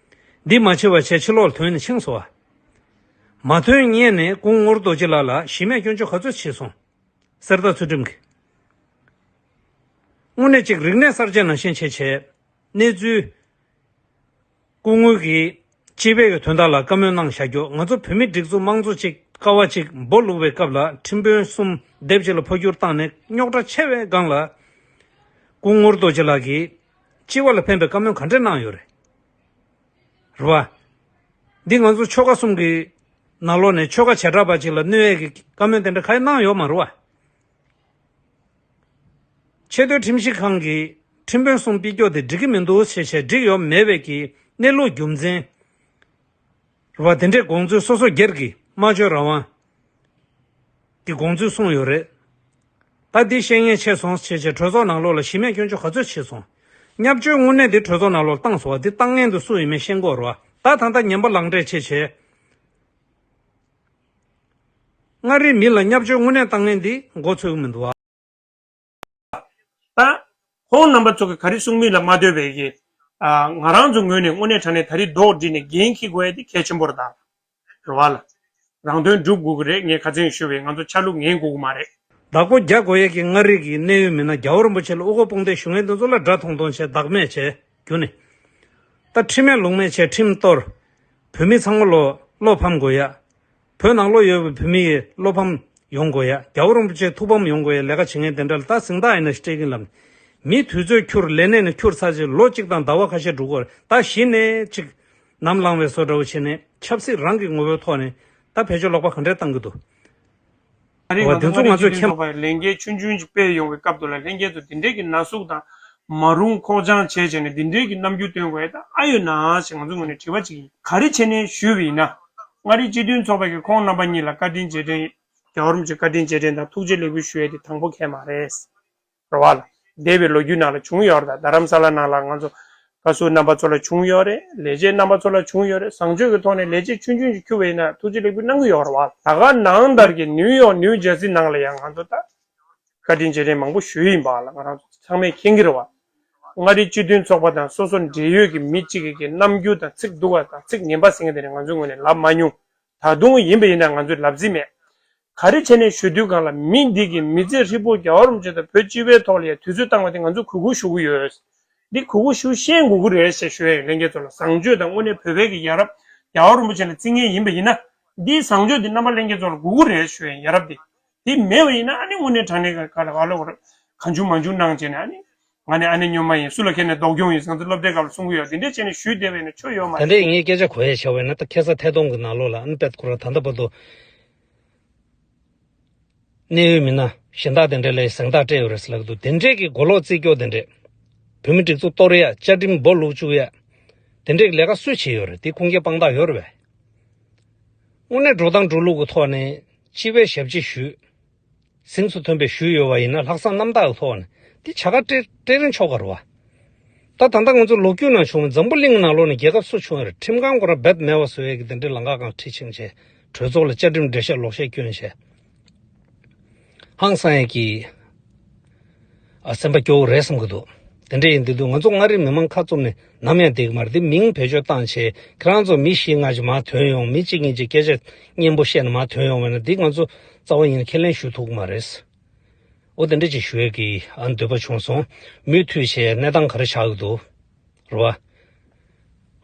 འདི་མ་བྱས་པ་བྱས་ཕྱི་ལོགས་ལ་ཐོན་ནས་ཕྱིན་སོང་བ། མ་ཐོན་སྔོན་ནས་སྐུ་ངོ་རྡོ་རྗེ་ལགས་ལ་གཞི་མེད་སྐྱོན་བརྗོད་ག་ཚོད་བྱས་སོང་། གསེར་རྟ་ཚུལ་ཁྲིམས་ཀྱིས། དངོས་གནས་ཅིག་རིག་གནས་གསར་བརྗེ་ནང་བཞིན་བྱས་བྱས། གནས་ཚུལ། སྐུ་ངོ་གིས་སྤྱི་པའི་གི་དོན་དག་ལ་བཀའ་མོལ་གནང་བཞག་རྒྱུ། ང་ཚོ་བོད་མི་སྒྲིག་འཛུགས་དམངས་གཙོ་ཅིག་ཀ་བ་ཅིག་འབོ་ལུག་པའི་སྐབས་ལ་ཁྲིམས་དཔོན་གསུམ་སྡེབ་གཅིག་ལ་འཕོ་འགྱུར་བཏང་ནས་རྙོག་དྲ་ཆེ་བའི་སྒང་ལ། སྐུ་ངོ་རྡོ་རྗེ་ལགས་ཀྱིས་སྤྱི་པ་ལ་ཕན་པའི་བཀའ་མོལ་ག་འདྲས་གནང་ཡོད་རེད། རེད་བ། འདི་ང་ཚོ་ཆོལ་ཁ་གསུམ་གྱི་ནང་ལོགས་ནས་ཆོལ་ཁ་བྱེ་བྲག་པ་ཅིག་ལ་གནོད་ཡས་ཀྱི་བཀའ་མོལ་དེ་འདྲ་ག་ཡང་གནང་ཡོད་མ་རེད་བ། ཆེས་མཐོའི་ཁྲིམས་ཞིབ་ཁང་གིས་ཁྲིམས་དཔོན་གསུམ་ཕུད་རྒྱུ་དེ་འགྲིག་གི་མི་འདུག་ཞེས་བྱས། འགྲིག་ཡོད་མེད་པའི་གི་གནས་ལུགས་རྒྱུ་མཚན་རེད་བ། དེ་འདྲའི་དགོངས་ཚུལ་སོ་སོ་སྒེར་གྱི་སྨྲ་བརྗོད་རང་དབང་གི་དགོངས་ཚུལ་གསུངས་ཡོད་རེད། ད་འདི་བཤད་མཁན་ཆེ་སོང་ཞེས་བྱས་གྲོས་ཚོགས་ནང་ལོགས་ལ་གཞི་མེད་སྐྱོན་བརྗོད་ག་ཚོད་བྱས་སོང་། བརྙས་བཅོས་དངོས་གནས་འདི་གྲོས་ཚོགས་ནང་ལོགས་ལ་བཏང་སོང་བ། འདི་བཏང་མཁན་དེ་སུ་ཡིན་མིན་ཤེས་དགོས་རེད་བ། ད་ད་ལྟ་ངན་པ་ལག་འབྲེལ་བྱས་བྱས། མངའ་རིས་མི་ལ་བརྙས་བཅོས་དངོས་གནས་བཏང་མཁན་འདི་མགོ་ཚོས་ཀྱི་མི་འདུག་བ། ད་ཁོང་རྣམ་པ་ཚོ་གིས་ག་རེ་གསུང་མིན་ལ་མ་ལྟོས་པའི་གི། ཨ། ང་རང་ཚོ་ངོས་ནས་དངོས་གནས་དྲང་གནས་ད་རེས་རྡོག་བསྒྲིལ་ནས་འགན་འཁྱེར་དགོས་ཡ་དེ་གལ་ཆེན་པོ་རེད་ད། རེད་བ་ལ། རང་དོན་སྒྲུབ་དགོས་ཀྱི་རེད། ངས་ཁ་སང་ཞུས་པའི་ང་ཚོ་ཆ་ལུགས་ངན་དགོས་ཀྱི་མ་རེད། བདག་པོ་རྒྱག་དགོས་ཡས་ཀྱི་མངའ་རིས་ཀྱི་གནད་ཡོད་མི་སྣ་རྒྱལ་བ་རིན་པོ་ཆེ་ལ་དབུ་འཁོར་དཔུང་འདེགས་ཞུ་མཁན་དེ་ཚོ་ལ་དགྲ་མཐོང་མཐོང་བྱས་བདག་མེད་བྱས་རྒྱུ་ནི། ད་ཁྲིམས་མེད་ལུགས་མེད་བྱས་ཁྲིམས་གཏོར། བོད་མི་ཚང་མ་ལོ་བློ་ཕམ་དགོས་ཡ། བོད་ནང་ལོགས་ཡོད་པའི་བོད་མི་ཡི་བློ་ཕམ་ཡོང་དགོས་ཡ། རྒྱལ་བ་རིན་པོ་ཆེ་ཐུགས་ཕམ་ཡོང་དགོས་ཡ་ལས་ཀ་བྱེད་མཁན་དེ་འདྲ་ལ་ད་གཟེངས་རྟགས་ཡིན་ན་སྤྲད་ཀྱིན་ལབ། མི་དུས་ཚོད་འཁྱུར། ལས་གནས་ནས་འཁྱུར་ཚར་རྗེས་ལོ་གཅིག་དང་ཟླ་བ་ཁ་ཤས་འགྲོ་གི་རེད། ད་གཞི་ནས་ཅིག་ནམ་ལངས་པའི་བཟོ་འདྲ་བོ་བྱས་ནས་ཆབ་སྲིད་རང་གི་ངོ་བོའི་ཐོག་ནས་ད་བེད་སྤྱོད་ལོག་པ་ག་འདྲས་བཏང་གི་འདུག་ཨ་རི། འོ། ང་དེ་ཚོ་ཚོ་ང་ཚོས་མཁྱེན། ཚོགས་པ་ལས་འགན་ཆུང་ཆུང་ཅིག་སྤེལ་ཡོང་བའི་སྐབས་དུ་ལ་ལྷན་རྒྱས་ཚོ་དེ་འདྲས་ཀྱི་ན་ཟུག་དང་མ་རུང་ཁོག་བཅངས་བྱས་བྱས་ནས་དེ་འདྲས་ཀྱི་རྣམ་འགྱུར་སྟོན་དགོས་ཡ་ད་ཨ་ཡོད་ན་ཞེས་ང་ཚོ་ངོས་ནས་དྲི་བ་ཅིག་ཡིན། ག་རེ་བྱས་ནས་ཞུས་པ་ཡིན་ན། མངའ་རིས་སྤྱི་མཐུན་ཚོགས་པ་གིས་ཁོང་རྣམ་པ་གཉིས་ལ་བཀའ་དྲིན་རྗེས་དྲན། རྒྱལ་བ་རིན་པོ་ཆེ་བཀའ་དྲིན་རྗེས་དྲན་དང་ཐུགས་རྗེ་ལེགས་འབུལ་ཞུ་ཡ་དེ་དང་པོ་གལ་མ་རེད། རེད་བ་ལ། འདས་པའི་ལོ་རྒྱུས་ནང་ལ་བྱུང་ཡོད་རེད། ད་རྡ་རམ་ས་ལ་ནང་ལ་ང་ཚོ་བཀའ་ཟུར་རྣམ་པ་ཚོ་ལ་བྱུང་ཡོད་རེད། ལས་བྱེད་རྣམ་པ་ཚོ་ལ་བྱུང་ཡོད་རེད། བཟང་སྤྱོད་ཀྱི་ཐོག་ནས་ལས་བྱེད་ཆུང་ཆུང་ཞིག་འཁྱུར་བ་ཡིན་ན་ཐུགས་རྗེ་ལེགས་འབུལ་གནང་གི་ཡོད་རེད་བ། ད་ག་ནང་ལྟར་གྱི་ནིའུ་ཡོག་ནིའུ་ཇར་སི་ནང་ལ་ཡང་ང་ཚོ་ད་བཀའ་དྲིན་རྗེས་དྲན་མང་པོ་ཞུས་ཡིན་པ་ལ་ང་རང་ཚོ་ཚང་མས་མཁྱེན་གྱི་རེད་བ། མངའ་རིས་སྤྱི་མཐུན་ཚོགས་པ་དང་སོ་སོ་འབྲེལ་ཡོད་ཀྱི་མི་གཅིག་གིས་རྣམ་འགྱུར་དང་ཚིག་སྡུག་པ་དང་ཚིག་ངན་པ་ཟེར་མཁན་དེ་ནི་ང་ཚོའི་ངོས་ནས་ལབ་མ་མྱོང་། ད་དུང་ཡིན་པ་ཡིན་ན་ང་ཚོས་ལབ་རྩིས་མེད། ག་རེ་བྱས་ནས་ཞུ་དུས་སྒང་ལ་མི་འདི་གི་མི་ཚེ་ཧྲིལ་པོ་རྒྱལ་བ་རིན་པོ་ཆེ་དང་བོད་སྤྱི་པའི་ཐོག་ལ་ཡ་དུས་ཚོད་བཏང་བ་དེ་ང་ཚོས་གུས་བཀུར་ཞུ་གི་ཡོད། འདི་གུས་བཀུར་ཞུ་ཤེས་དགོས་ཀྱི་རེད་ཞེས་ཞུ་ཡ་ཡིན། ལྷན་རྒྱས་ཚོ་ལ་བཟང་སྤྱོད་དང་དངོས་གནས་བོད་པའི་གི་ཡ་རབས་རྒྱལ་བ་རིན་པོ་ཆེ་ལ་བརྩི་མཁན་ཡིན་པ་ཡིན་ན། འདིའི་བཟང་སྤྱོད་འདི་རྣམ་པ་ལྷན་རྒྱས་ཚོ་ལ་དགོས་ཀྱི་རེད་ཞུ་ཡ་ཡིན། ཡ་རབས་འདི། འདི་མེད་པ་ཡིན་ན་ཨ་ནི་དངོས་གནས་དྲང་གནས་ག་ལ་ག་ལ་བར་གང་བྱུང་མང་བྱུང་གནང་བྱས་ནས་ཨ་ནི་ང་ནི་ཨ་ནི་སྨྱོན་མ་ཡིན། སུ་ལ་ཁྱེར་ནས་སྡུག་གྱོང་ཡིན། ང་ཚོ་སློབ་གྲྭའི་སྐབས་ལ་གསུང་གི་ཡོད། འདི་འདྲས་བྱས་ནས་ཞུས་བསྡད་པ་ཡིན་ན་ཆོ་ཡོད་མ་ད་རེད། ལྟའི་ངས་སྐད་ཆ་གོ་ཡས་བྱ་བས་ན་ད་ཁ་སང་ཐད་གཏོང་གི་ནང་ལོགས་ལ་ཨ་ནི་དཔེ་ཁོ་རང་ད་ལྟ་བར་དུ། གནད་ཡོད་མི་སྣ་གཞན་དག་དེ་འདྲ་ལ་གཟེངས་རྟགས་སྤྲད་ཡོད་རེད་ཟེར་ལབ་འདུག་དེ་འདྲས་ཀྱི་མགོ་ལོག་རྩིས་སྐྱོར་དེ་འདྲས། བོད་མི་སྒྲིག་འཛུགས་གཏོར་ཡ། བཅའ་ཁྲིམས་སྦོ་ལུག་བཅུག་ཡ། དེ་འདྲས་ཀྱི་ལས་ཀ་སུས་བྱས་ཡོད་རེད། དེ་ཁུངས་སྐྱེལ་དཔང་རྟགས་ཡོད་རེད་པས། དངོས་གནས་འགྲོ་སྟངས་འགྲོ་ལུགས་ཀྱི་ཐོག་ནས་སྤྱི་པའི་ཞབས་ཕྱི་ཞུས། གཟེངས་སུ་ཐོན་པའི་ཞུས་ཡོད་པ་ཡིན་ན་ལྷག་བསམ་རྣམ་དག་གི་ཐོག་ནས་དེ་བྱ་དགའ་སྤྲད་སྤྲད་རན་ཆོག་ག་རེད་པ། ད་ད་ལྟ་ང་ཚོ་ལོ་རྒྱུས་ནང་བྱུང་བའི་འཛམ་བུ་གླིང་ནང་ལོགས་ནས་རྒྱལ་ཁབ་སུ་བྱུང་ཡོད་རེད། ཁྲིམས་ཁང་ཁོ་རང་རྦད་མེད་པ་བཟོ་ཡས་ཀྱི་དེ་འདྲའི་ལམ་ཁ་སྒང་ཁྲིད་ཕྱིན་བྱས། གྲོས་ཚོགས་ལ་བཅའ་ཁྲིམས་འགྲེལ་བཤད་ལོག་བཤད་སྐྱོན་བྱས། ཧང་སང་ཡས་ཀྱི། ཨ་སེམས་པ་སྐྱོ་བོ་རེད་བསམ་གྱི་འདུག་དེ་འདྲ་ཡིན་དུས་དུས་ང་ཚོ་མངའ་རིས་མི་མང་ཁ་བཙུམ་ནས་ནམ་ཡང་བསྡད་ཀྱི་མ་རེད། འདི་མིང་བེད་སྤྱོད་བཏང་བྱས་ཁྱེད་རང་ཚོ་མི་བཞི་ལྔ་ཅིག་མར་ཐོན་ཡོང་། མི་གཅིག་གཉིས་ཅིག་སྐད་ཆ་སྙན་པོ་བཤད་ནས་མར་ཐོན་ཡོང་བས་ན་འདི་ང་ཚོ་རྩ་བ་ཡིན་ན་ཁས་ལེན་ཞུ་ཐུབ་ཀྱི་མ་རེད། འོ་དེ་འདྲ་ཅིག་ཞུ་ཡས་ཀྱི་ཨ་འདོད་པ་བྱུང་སོང་། མུ་མཐུད་བྱས་གནས་སྟངས་ག་རེ་ཆགས་ཀྱི་འདུག་རེད་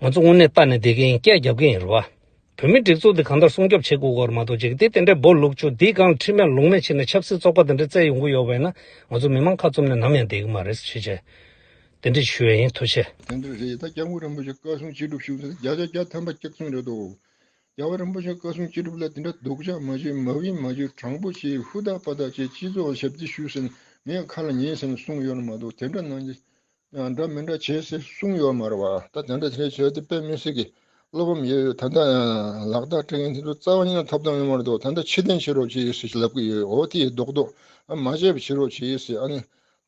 པ། ང་ཚོ་དངོས་གནས་ལྟ་ནས་བསྡད་ཀྱི་ཡིན། སྐད་རྒྱབ་ཀྱི་ཡིན་རེད་པ། བོད་མིའི་སྒྲིག་འཛུགས་འདི་གང་ལྟར་སྲུང་སྐྱོབ་བྱེད་དགོས་སྐོར་མ་གཏོགས་ཅིག་དེ་དེ་འདྲའི་སྦོ་ལུག་ཆུ་འདིའི་སྒང་ལ་ཁྲིམས་ཡང་ལུང་མེད་ཕྱིན་ནས་ཆབ་སྲིད་བཙོག་པ་དེ་འདྲ་བཙལ་ཡོང་གི་ཡོད་པ་ཡིན་ན་ང་ཚོ་མི་མང་ཁ་བཙུམ་ནས་ནམ་ཡང་བསྡད་ཀྱི་མ་རེད་ཞེས་བྱས། དེ་འདྲ་ཞུ་ཡ་ཡིན། ཐུགས་རྗེ་ཆེ། དེ་འདྲ་རེད། ད་སྐྱབས་མགོན་རིན་པོ་ཆེ་བཀའ་གསུང་ཅི་སྒྲུབ་ཞུ་ཟེར་བརྒྱ་ཆ་བརྒྱ་ཐམ་པ་སྐྱག་རྫུན་རེད་དོ། རྒྱལ་བ་རིན་པོ་ཆེ་བཀའ་གསུང་ཅི་སྒྲུབ་ལ་དེ་འདྲ་སྡུག་ཅག་མ་བྱེད། མ་བིན་མ་བྱེད། དྲང་པོ་བྱེད། ཧུར་ཐག་པ་ཐག་བྱེད། སྤྱི་ཚོགས་ཞབས་ཕྱི་ཞུ་ཟེར་ནས་ངས་ཁ་ལ་ཉན་ཟེར་ནས་གསུངས་ཡོད་ན་མ་གཏོགས་དེ་འདྲ་གནང་རྒྱུ་འདྲ་མི་འདྲ་བྱེད་ཟེར་གསུངས་ཡོད་མ་རེད་པ། ད་དེ་འདྲ་དེ་འདྲ་བྱས་ཏེ་དཔེ་མི་སྲིད་ཀྱི་བློ་ཕམ་ཡོད་ཡོད། ད་ལྟ་ལག་བརྡ་སྤྲད་མཁན་དེ་ཚོ་རྩ་བ་ཉིད་ནས་ཐོབ་ཐང་ཡོད་མ་རེད་དོ། ད་ལྟ་ཕྱིར་འཐེན་བྱེད་རོགས་བྱེད་ཟེར་ལབ་ཀྱི་ཡོད། འོ་དེ་ཡི་རྡོག་རྡོག་ཨ་མ་བྱས་པ་བྱེད་རོགས་བྱེད་ཟེར། ཨ་ནི་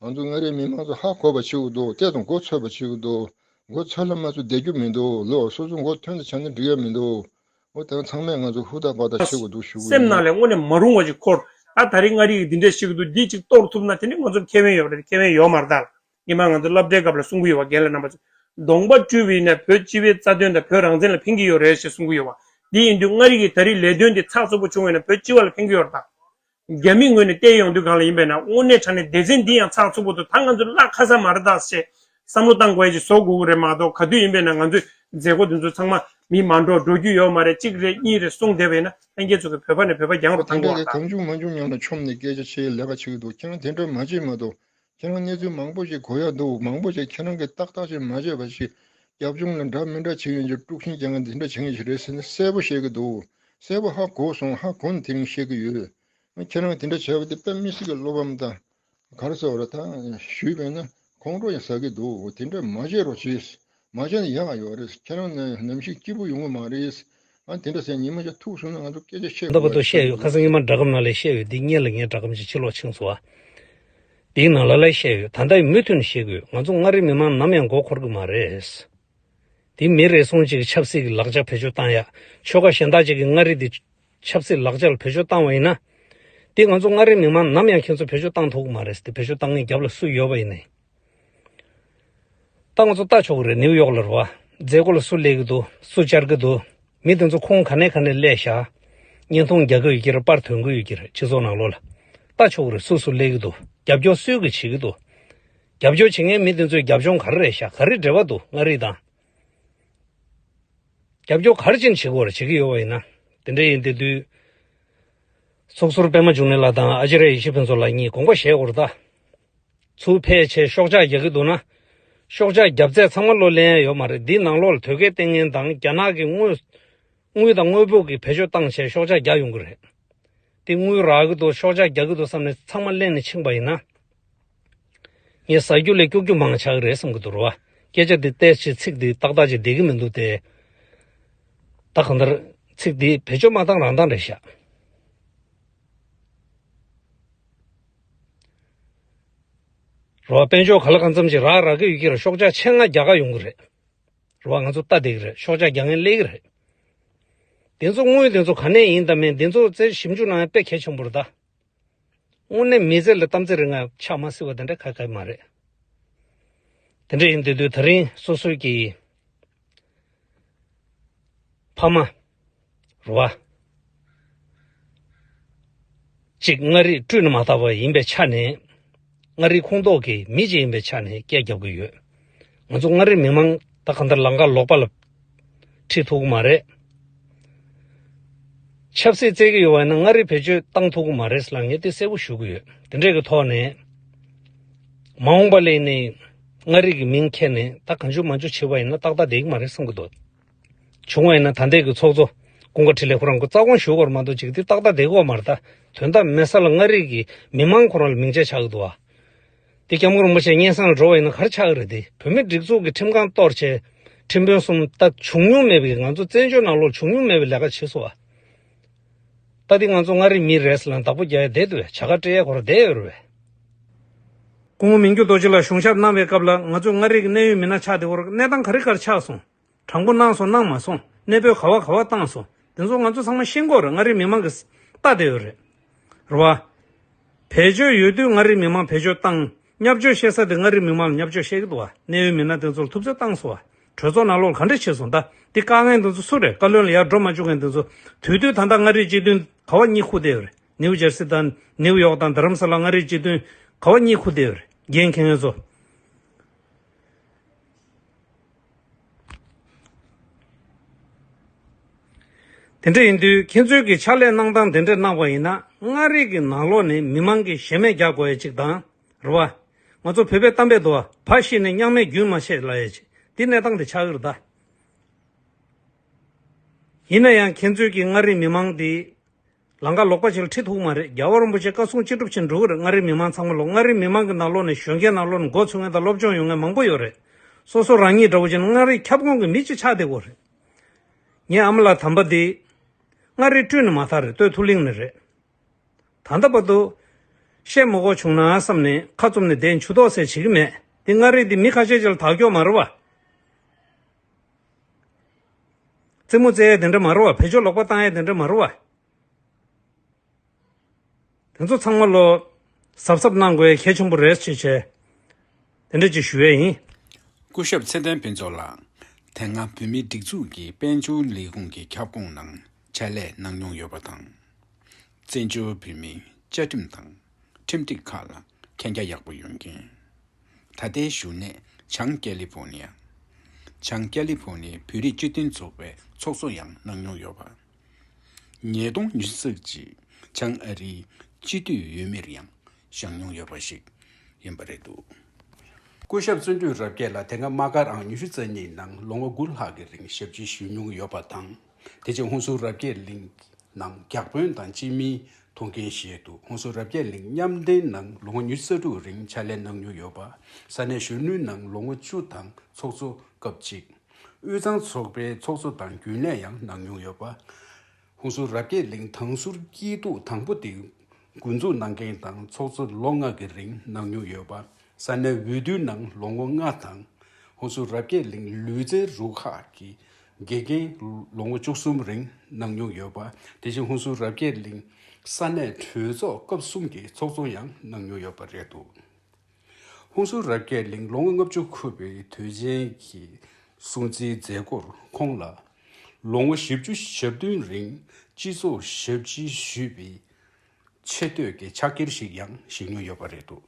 ང་ཚོ་མངའ་རིས་མི་མང་ཚོ་ཧ་གོ་བ་བྱེད་དགོས་འདུག་དེ་ཚོ་མགོ་ཚོས་པ་བྱེད་དགོས་འདུག་མགོ་ཚོས་ལ་མ་ཚོ་བསྡད་རྒྱུ་མི་འདུག་ལོ་སོ་སོ་མགོ་ཐོན་ཏེ་བྱས་ན་འགྲིག་ཡ་མི་འདུག་འོ་དེ་ཚང་མས་ང་ཚོ་ཧུར་ཐག་པ་ཐག་བྱེད་དགོས་འདུག་ཞུ་གི་སེམས་ཡིན། ནང་ལ་དངོས་གནས་མ་རུང་བ་ཞིག་འཁོར། ཨ་ད་རེས་མངའ་རིས་ཀྱི་འདི་འདྲས་ཤིག་འདུག་འདི་ཅིག་གཏོར་ཐུབ་ན་དེ་ནི་ང་ཚོར་ཁེ་ཕན་ཡོད་རེད། ཁེ་ཕན་ཡོད་མ་རེད་ད། སྔོན་མ་ང་ཚོ་སློབ་གྲྭའི་སྐབས་ལ་གསུང་གི་ཡོད་པ། རྒན་ལགས་རྣམ་པ་ཚོ། གདོང་པ་བཀྲུས་པ་ཡིན་ན་བོད་སྤྱི་པའི་རྩ་དོན་དང་བོད་རང་བཙན་ལ་ཕན་གྱི་ཡོད་རེད་ཞེས་གསུང་གི་ཡོད་པ། འདི་ཡིན་དུས་མངའ་རིས་ཀྱི་ད་རེས་ལས་དོན་འདི་ཚགས་ཚུད་པོ་བྱུང་བ་ཡིན་ན་བོད་སྤྱི་པ་ལ་ཕན་གྱི་ཡོད་རེད་ད། རྒྱ་མིའི་ངོས་ནས་བལྟས་ཡོང་དུས་སྒང་ལ་ཡིན་པས་ན་དངོས་གནས་དྲང་གནས་སྡེ་ཚན་འདི་ཡང་ཚགས་ཚུད་པོ་འདུག་ད་ང་ཚོ་བརླག་ཁ་ས་མ་རེད་ད་ཞེས་བསམ་བློ་བཏང་དགོས་ཡ་ཅིག་བཟོ་དགོས་ཀྱི་རེད་མ་གཏོགས། ག་དུས་ཡིན་པས་ན་ང་ཚོའི་མཛད་སྒོ་འདི་ཚོ་ཚང་མ་མི་མ་འགྲོ་འགྲོ་རྒྱུ་ཡོད་མ་རེད། གཅིག་རེད་གཉིས་རེད་གསུངས་བསྡད་པ་ཡིན་ན་ལྷན་རྒྱས་ཚོ་གིས་བོད་པ་ནས་བོད་པ་རྒྱང་རུ་བཏང་དེ་འདྲ་གི་གི་རེད་ད། གང་བྱུང་མང་བྱུང་མཉམ་ལ་མཆོངས་ནས་སྐད་ཆ་བཤད་ལས་ཀ་བྱེད་ཀྱི་འདུག་ཁྱེད་རང་དེ་འདྲ་མ་བྱེད་མ་གཏོགས། ཁྱེད་རང་གནས་ཚུལ་མང་པོ་ཞིག་གོ་ཡ་འདུག་མང་པོ་ཞིག་ཁྱེད་རང་གིས་ཏག་ཏག་ཅིག་མ་བྱས་པ་ཞིག་རྒྱབ་ལྗོངས་ལ་འདྲ་མི་འདྲ་བྱེད་ཡོང་རྒྱུ། དཀྲུག་ཤིང་རྒྱག་མཁན་དེ་འདྲ་བྱེད་མཁན་ཞིག་རེད་ཟེར་ནས་གསལ་པོ་བཤད་ཀྱི་འདུག་གསལ་པོ་ཧ་གོ་སོང་། ཧ་གོ་ནས་དེ་རིང་བཤད་ཀྱི་ཡོད། ཁྱེད་རང་དེ་འདྲ་བྱས་པ་དེ་དཔེ་མི་སྲིད་ཀྱི་བློ་ཕམ་དང་། ག་རེ་ཟེར་བ་རེད་ད། ཞུས་པས་ན་ཁོང་ཁྲོ་ཡང་ཟ་གི་འདུག་དེ་འདྲ་མ་བྱེད་རོགས་བྱེད། མ་བྱས་ན་ཡག་ཡོད་རེད། ཁྱེད་རང་ནི་ནམ་ཞིག་སྐྱིད་པོ་ཡོང་གི་མ་རེད། ཨ་དེ་འདྲ་ཟེར་ཉི་མ་ཞིག་ཐུག་སོང་ན་ང་ཚོ་སྐད་ཆ་བཤད་ད་བར་དུ་བཤད་ཡོད། ཁ་སང་ཉི་མ་སྒྲ་སྒམ་ནང་ལ་བཤད་ཡོད། འདི་སྔོན་ལ་ངས་སྒྲ་སྒམ་ཅིག་ཕྱི་ལོགས་ཕྱིན་སོང་བ། འདིའི་ནང་ལ་ལ་བཤད་ཡོད། ད་ལྟ་ཡང་མུ་མཐུད་ནས་བཤད་ཀྱི་ཡོད། ང་ཚོ་མངའ་རིས་མི་མང་ནམ་ཡང་མགོ་འཁོར་གྱི་མ་རེད། དེ་མི་རེ་ཟུང་གཅིག་གིས་ཆབ་སྲིད་ཀྱི་ལག་ཆ་བེད་སྤྱོད་བཏང་ཡ། ཆོལ་ཁ་གཞན་དག་ཅིག་གིས་མངའ་རིས་འདི་ཆབ་སྲིད་ལག་ཆ་ལ་བེད་སྤྱོད་བཏང་བ་ཡིན་ན། དེ་ང་ཚོ་མངའ་རིས་མི་མང་ནམ་ཡང་ཁྱེད་ཚོ་བེད་སྤྱོད་བཏང་ཐུབ་ཀྱི་མ་རེད་ཟེར་ཏེ། བེད་སྤྱོད་བཏང་མཁན་རྒྱབ་ལ་སུ་ཡོད་པ་ཡིན་ནའི། ད་ང་ཚོ་ལྟ་ཆོག་གི་རེད། ནིའུ་ཡོག་ལ་རེད་བ། མཛད་སྒོ་ལ་སུ་སླེབས་ཀྱི་འདུག་སུ་བཅར་གྱི་འདུག་མི་དེ་ཚོ་ཁོངས་ག་ནས་ག་ནས་སླེབས་ཤག་བརྙན་ཐུང་རྒྱག་གི་ཡོད་ཀྱི་རེད། པར་ཐོན་གྱི་ཡོད་ཀྱི་རེད། སྤྱི་ཚོགས་ནང་ལོགས་ལ། ལྟ་ཆོག་གི་རེད། སུ་སུ་སླེབས་ཀྱི་འདུག་རྒྱབ་སྐྱོར་སུས་ཀྱིས་བྱེད་ཀྱི་འདུག་རྒྱབ་སྐྱོར་བྱེད་མཁན་མི་དེ་ཚོའི་རྒྱབ་ལྗོངས་ག་རེ་རེད་ཤག་ག་རེ་འབྲེལ་བ་འདུག་མངའ་རིས་དང་། རྒྱབ་སྐྱོར་ག་རེ་བྱས་ནས་བྱེད་དགོས་རེད། བྱེད་ཀྱི་ཡོད་པ་ཡིན་ན། དེ་འདྲ་ཡིན་དེ་དུས། ཚོགས་ཟུར་པད་མ་འབྱུང་གནས་ལགས་དང་ཨ་ཅེ་ར་ཡེ་ཤེས་ཕུན་ཚོགས་ལགས་གཉིས་དགོངས་པ་བཞེས་དགོས་རེད་ད། ཚུར་ཕེབས་བྱས་ཤོག་ཆག་རྒྱག་གི་འདུག་ན། ཤོག་ཆག་རྒྱབ་ཚད་ཚང་མ་བློ་ལེན་ཡ་ཡོད་མ་རེད། འདིའི་ནང་ལོགས་ལ་དོས་སྐད་བསྟན་མཁན་དང་རྒྱ་ནག་གི་དངུལ། དངུལ་དང་དངོས་པོ་གི་བེད་སྤྱོད་བཏང་བྱས་ཤོག་ཆག་རྒྱག་ཡོང་གི་རེད། དེ་དངུལ་རག་གི་འདུག་ཤོག་ཆག་རྒྱག་གི་འདུག་བསམ་ནས་ཚང་མ་གླེང་ནས་ཕྱིན་པ་ཡིན་ན། ངས་ཟ་རྒྱུ་ལས་སྐྱུག་རྒྱུ་མང་ཆགས་ཀྱི་རེད་བསམ་གྱི་འདུག་རེད་བ། སྐད་ཆ་འདི་ཏོག་ཙམ་ཚིག་འདི་ཏག་ཏག་ཅིག་བསྡད་ཀྱི་མི་འདུག་སྟེ། ད་གང་ལྟར་ཚིག་འདི་བེད་སྤྱོད་མ་བཏང་རང་བཏང་རེད་ཤག་རེད་བ། དཔལ་འབྱོར་ག་ལ་གང་འཚམ་ཅིག་རག་རག་གི་ཡོད་ཀྱི་རེད། ཤོག་ཆག་ཆེད་མངགས་རྒྱག་ག་ཡོང་གི་རེད། རེད་བ། ང་ཚོ་ལྟ་བསྡད་ཀྱི་རེད། ཤོག་ཆག་རྒྱག་མཁན་སླེབས་ཀྱི་རེད། དེ་ཚོ་དངུལ་དེ་ཚོ་ག་ནས་ཡིན་དང་མིན་དེ་ཚོ་རྩད་ཞིབ་འཇུག་གནང་ཡ་དཔེ་གལ་ཆེན་པོ་རེད་ད། དངོས་གནས་མི་ཚེ་ལ་གཏམ་ཚེ་རིང་ང་ཆགས་མ་སྲིད་པ་དེ་འདྲ་ག་ག་མ་རེད། དེ་འདྲ་ཡིན་དུས་དུས་ད་རིང་སོ་སོའི་གི་ཕ་མ་རེད་བ། གཅིག་མངའ་རིས་བཀྲུས་ནས་མ་བཏང་བ་ཡིན་པའི་ཆ་ནས། མངའ་རིས་ཁོངས་གཏོགས་ཀྱི་མི་གཅིག་ཡིན་པའི་ཆ་ནས་སྐད་རྒྱབ་ཀྱི་ཡོད། ང་ཚོ་མངའ་རིས་མི་མང་ད་གང་ལྟར་ལམ་ཁ་ལོག་པ་ལ་ཁྲིད་ཐུབ་ཀྱི་མ་རེད། ཆབ་སྲིད་རྩེད་ཀྱི་ཡོད་པ་ཡིན་ན་མངའ་རིས་བེད་སྤྱོད་བཏང་ཐུབ་ཀྱི་མ་རེད་ཟེར་ལ་ངས་དེ་གསལ་པོ་ཞུ་གི་ཡོད། དེ་འདྲས་ཀྱི་ཐོག་ནས་མ་འོངས་པ་ལ་ནི་མངའ་རིས་ཀྱི་མིང་འཁྱེར་ནས་ད་གང་བྱུང་མང་བྱུང་བྱེད་པ་ཡིན་ན་ཏག་ཏག་བསྡད་ཀྱི་མ་རེད་བསམ་གྱི་འདུག་བྱུང་བ་ཡིན་ན་ད་ལྟའི་གི་ཚོགས་གཙོ་ཀུན་དགའ་འཕྲིན་ལས་ཁོ་རང་གི་རྩ་དགོངས་ཞུ་དགོས་རེད་མ་གཏོགས་ཅིག་དེ་ཏག་ཏག་བསྡད་ཀྱི་ཡོད་མ་རེད། ད་དོན་དག་མེད་ས་ལ་མངའ་རིས་ཀྱི་མི་མང་ཁོ་རང་ལ་མིང་ཆད་ཆགས་ཀྱི་འདུག་བ། དེ་སྐྱབས་མགོན་རིན་པོ་ཆེ་སྙན་སེང་ལ་འགྲོ་བ་ཡིན་ན་ག་རེ་ཆགས་ཀྱི་རེད། དེ་བོད་མིའི་སྒྲིག་འཛུགས་ཀྱི་ཁྲིམས་ཁང་གཏོར་བྱས་ཁྲིམས་དཔོན་གསུམ་ད་བྱུང་མྱོང་མེད་པའི་ང་ཚོ་བཙན་བྱོལ་ནང་ལོགས་བྱུང་མྱོང་མེད་པའི་ལས་ཀ་བྱས་སོང་བ། ད་དེ་ང་ཚོ་མངའ་རིས་མི་རེད་ཟེར་ལ་བདག་པོ་རྒྱག་ཡ་བསྡད་འདུག་བས། བྱ་དགའ་སྤྲད་ཡ་ཁོ་རང་བསྡད་ཡོད་རེད་བས། སྐུ་ངོ་མི་འགྱུར་རྡོ་རྗེ་ལགས་གཞུང་ཞབས་གནང་བའི་སྐབས་ལ་ང་ཚོས་མངའ་རིས་ཀྱི་གནད་ཡོད་མི་སྣ་ཆགས་བསྡད་ཡོད་རེད། གནས་སྟངས་ག་རེ་ག་རེ་ཆགས་སོང་། དྲང་པོ་གནང་སོང་གནང་མ་སོང་གནས་སྤོས་ག་བ་ག་བ་བཏང་སོང་དེ་ཚོ་ང་ཚོ་ཚང་མ་ཤེས་ཀྱི་ཡོད་རེད། མངའ་རིས་མི་མང་གིས་ལྟ་བསྡད་ཡོད་རེད། རེད་བ། བེད་སྤྱོད་ཡོད་དུས་མངའ་རིས་མི་མང་བེད་སྤྱོད་བཏང་། བརྙས་བཅོས་བཤད་ས་དེ་མངའ་རིས་མི་མང་ལ་བརྙས་བཅོས་བཤད་ཀྱི་འདུག་བ། གནད་ཡོད་མི་སྣ་དེ་ཚོ་ལ་ཐུབ་ཚོད་བཏང་སོང་བ། གྲོས་ཚོགས་ནང་ལོགས་ལ་ག་འདྲ་བྱས་སོང་། ད་དེ་བཀག་མཁན་དེ་ཚོ་སུ་རེད། བཀའ་བློན་ལ་ཡར་འགྲོ་མ་བཅུག་མཁན་དེ་ཚོ། དུས་དུས་ད་ལྟ་མངའ་རིས་སྤྱི་མཐུན་ག་བ་གཉིད་ཁུག་བསྡད་ཡོད་རེད། ནིའུ་ཇར་སི་དང་ནིའུ་ཡོག་དང་རྡ་རམ་ས་ལ་མངའ་རིས་སྤྱི་མཐུན་ག་བ་གཉིད་ཁུག་བསྡད་ཡོད་རེད། འགན་འཁྱེར་མཁན་ཚོ། དེ་འདྲ་ཡིན་དུས་ཁྱེད་ཚོས་ཀྱི་ཕྱག་ལས་གནང་སྟངས་དེ་འདྲ་གནང་བ་ཡིན་ན་མངའ་རིས་ཀྱི་ནང་ལོགས་ནས་མི་མང་གིས་ཞེ་མེར་རྒྱག་དགོས་ཡ་ཅིག་དང་། རེད་བ། ང་ཚོ་བོད་པའི་གཏམ་དཔེ་འདུག་བ། ཕ་ཤི་ནས་མཉམ་མེད་རྒྱུན་མ་ཆད་ལབ་ཡ་ཅིག་དེ་གནས་སྟངས་དེ་ཆགས་ཀྱི་རེད་ད། ཡིན་ན་ཡང་ཁྱེད་ཚོས་ཀྱི་མངའ་རིས་མི་མང་འདི། ལམ་ཁ་ལོག་པ་ཅིག་ལ་ཁྲིད་ཐུབ་མ་རེད། རྒྱལ་བ་རིན་པོ་ཆེ་བཀའ་གསུང་ཅི་སྒྲུབ་བྱེད་འགྲོ་གི་རེད། མངའ་རིས་མི་མང་ཚང་མ་ལོག་མངའ་རིས་མི་མང་གི་ནང་ལོགས་ནས་གཞོན་སྐྱེས་ནང་ལོགས་ནས་འགོ་ཚུགས་མཁན་དང་སློབ་སྦྱོང་ཡོད་མཁན་མང་པོ་ཡོད་རེད། སོ་སོ་རང་ཉིད་འདྲ་བོ་ཅིག་ན་མངའ་རིས་ཁྱབ་ཁོངས་ཀྱི་མི་ཅིག་ཆགས་བསྡད་ཡོད་རེད། ངའི་ཨ་མ་ལགས་དམ་པ་འདི། མངའ་རིས་སྤྲུལ་ནས་མ་ཐར་རེད། སྟོད་མཐོ་གླིང་ནས་རེད། ད་ལྟ་བར་དུ། བཤད་མི་དགོས་བྱུང་ན་བསམ་ནས་ཁ་བཙུམ་ནས་བསྡད་མཆུ་ཏོ་ཟེར་བྱེད་ཀྱི་མེད། འདི་མངའ་རིས་འདི་མི་ཁ་ཤས་ཅིག་ལ་དག་སྐྱོ་མ་རེད་བ། རྩེད་མོ་རྩེ་ཡས་དེ་འདྲ་མ་རེད་བ། བེད་སྤྱོད་ལོག་པ་བཏང་ཡས་དེ་འདྲ་མ་རེད་བ། དེ་ཚོ་ཚང་མ་ལོ། གཟབ་གཟབ་གནང་དགོས་གལ་ཆེན་པོ་རེད་ཅེས་བྱས། དེ་འདྲ་ཅིག་ཞུ་ཡས་ཡིན། སྐུ་ཞབས་ཚེ་བརྟན་ཕུན་ཚོགས་ལགས། དེ་སྔ་བོད་མིའི་སྒྲིག་འཛུགས་ཀྱི་དཔལ་འབྱོར་ལས་ཁུངས་ཀྱི་ཁྱབ་ཁོངས་ནང་ཕྱག་ལས་གནང་མྱོང་ཡོད་པ་དང་། བཙན་བྱོལ་བོད་མིའི་བཅའ་ཁྲིམས་དང་ཁྲིམས་སྒྲིག་ཁག་ལ་མཁྱེན་རྒྱ་ཡག་པོ་ཡོད་མཁན། ད་ལྟའི་བཞུགས་གནས་བྱང་ཀེ་ལི་ཧྥོ་ནི་ཡ། བྱང་ཀེ་ལི་ཧྥོ་ནི་ཡའི་བོད་རིགས་སྤྱི་མཐུན་ཚོགས་པའི་ཚོགས་གཙོ་ཡང་གནང་མྱོང་ཡོད་པ། ཉིས་སྟོང་ཉི་ཤུ་རྩ་གཅིག་བྱང་ཨ་རིའི་སྤྱི་འཐུས་འོས་མིར་ཡང་བཞེངས་མྱོང་ཡོད་པ་ཞིག་ཡིན་པ་རེད་འདུག་སྐུ་ཞབས་བརྩོན་འགྲུས་རབ་རྒྱས་ལགས་དེ་སྔ་མ་དགར་ཨང་ཉི་ཤུ་རྩ་གཉིས་ནང་ལོ་ངོ་དགུ་ལྷག་གི་རིང་ཞབས་ཕྱི་ཞུས་མྱོང་ཡོད་པ་དང་། དེ་རྗེས་ཧུན་སུར་རབ་རྒྱས་གླིང་ནང་བརྒྱ་དཔོན་དང་སྤྱི་མིའི་ཐུགས་འགན་བཞེས་འདུག་ཧུན་སུར་རབ་རྒྱས་གླིང་མཉམ་འབྲེལ་ནང་ལོ་ངོ་ཉི་ཤུ་རྩ་དྲུག་རིང་ཕྱག་ལས་གནང་མྱོང་ཡོད་པ། ས་གནས་གཞོན་ནུའི་ནང་ལོ་ངོ་བཅུ་དང་ཚོགས་གཙོ་སྐབས་གཅིག་དབུས་གཙང་ཚོགས་པའི་ཚོགས་གཙོ་དང་རྒྱུན་ལས་ཡང་གནང་མྱོང་ཡོད་པ། ཧུན་སུར་རབ་རྒྱས་གླིང་དང་ཟུར་སྐྱིད་སྡུག་དང་པོ་དེ་འགོ་འཛུགས་གནང་མཁན་དང་ཚོགས་གཙོ་ལོ་ལྔ་གི་རིང་གནང་མྱོང་ཡོད་པ། ས་གནས་འོས་བསྡུའི་ནང་ལོ་ངོ་ལྔ་དང་། ཧུན་སུར་རབ་རྒྱས་གླིང་ལུས་རྩལ་རུ་ཁག་གི་དགེ་རྒན་ལོ་ངོ་བཅུ་གསུམ་རིང་གནང་མྱོང་ཡོད་པ། དེ་བཞིན་ཧུན་སུར་རབ་རྒྱས་གླིང་ས་གནས་གྲོས་ཚོགས་སྐབས་གསུམ་གྱི་ཚོགས་གཙོ་ཡང་གནང་མྱོང་ཡོད་པ་རེད་འདུག་ཧུན་སུར་རབ་རྒྱས་གླིང་ལོ་ངོ་ལྔ་བཅུ་འཁོར་བའི་དུས་ཆེན་གྱི་སྲུང་བརྩིའི་མཛད་སྒོར་ཁོང་ལ་ལོ་ངོ་བཞི་བཅུ་ཞེ་བདུན་རིང་སྤྱི་ཚོགས་ཞབས་ཕྱི་ཞུས་པའི་ཆེ་བསྟོད་ཀྱི་ཕྱག་འཁྱེར་ཞིག་ཡང་བཞེས་མྱོང་ཡོད་པ་རེད་འདུག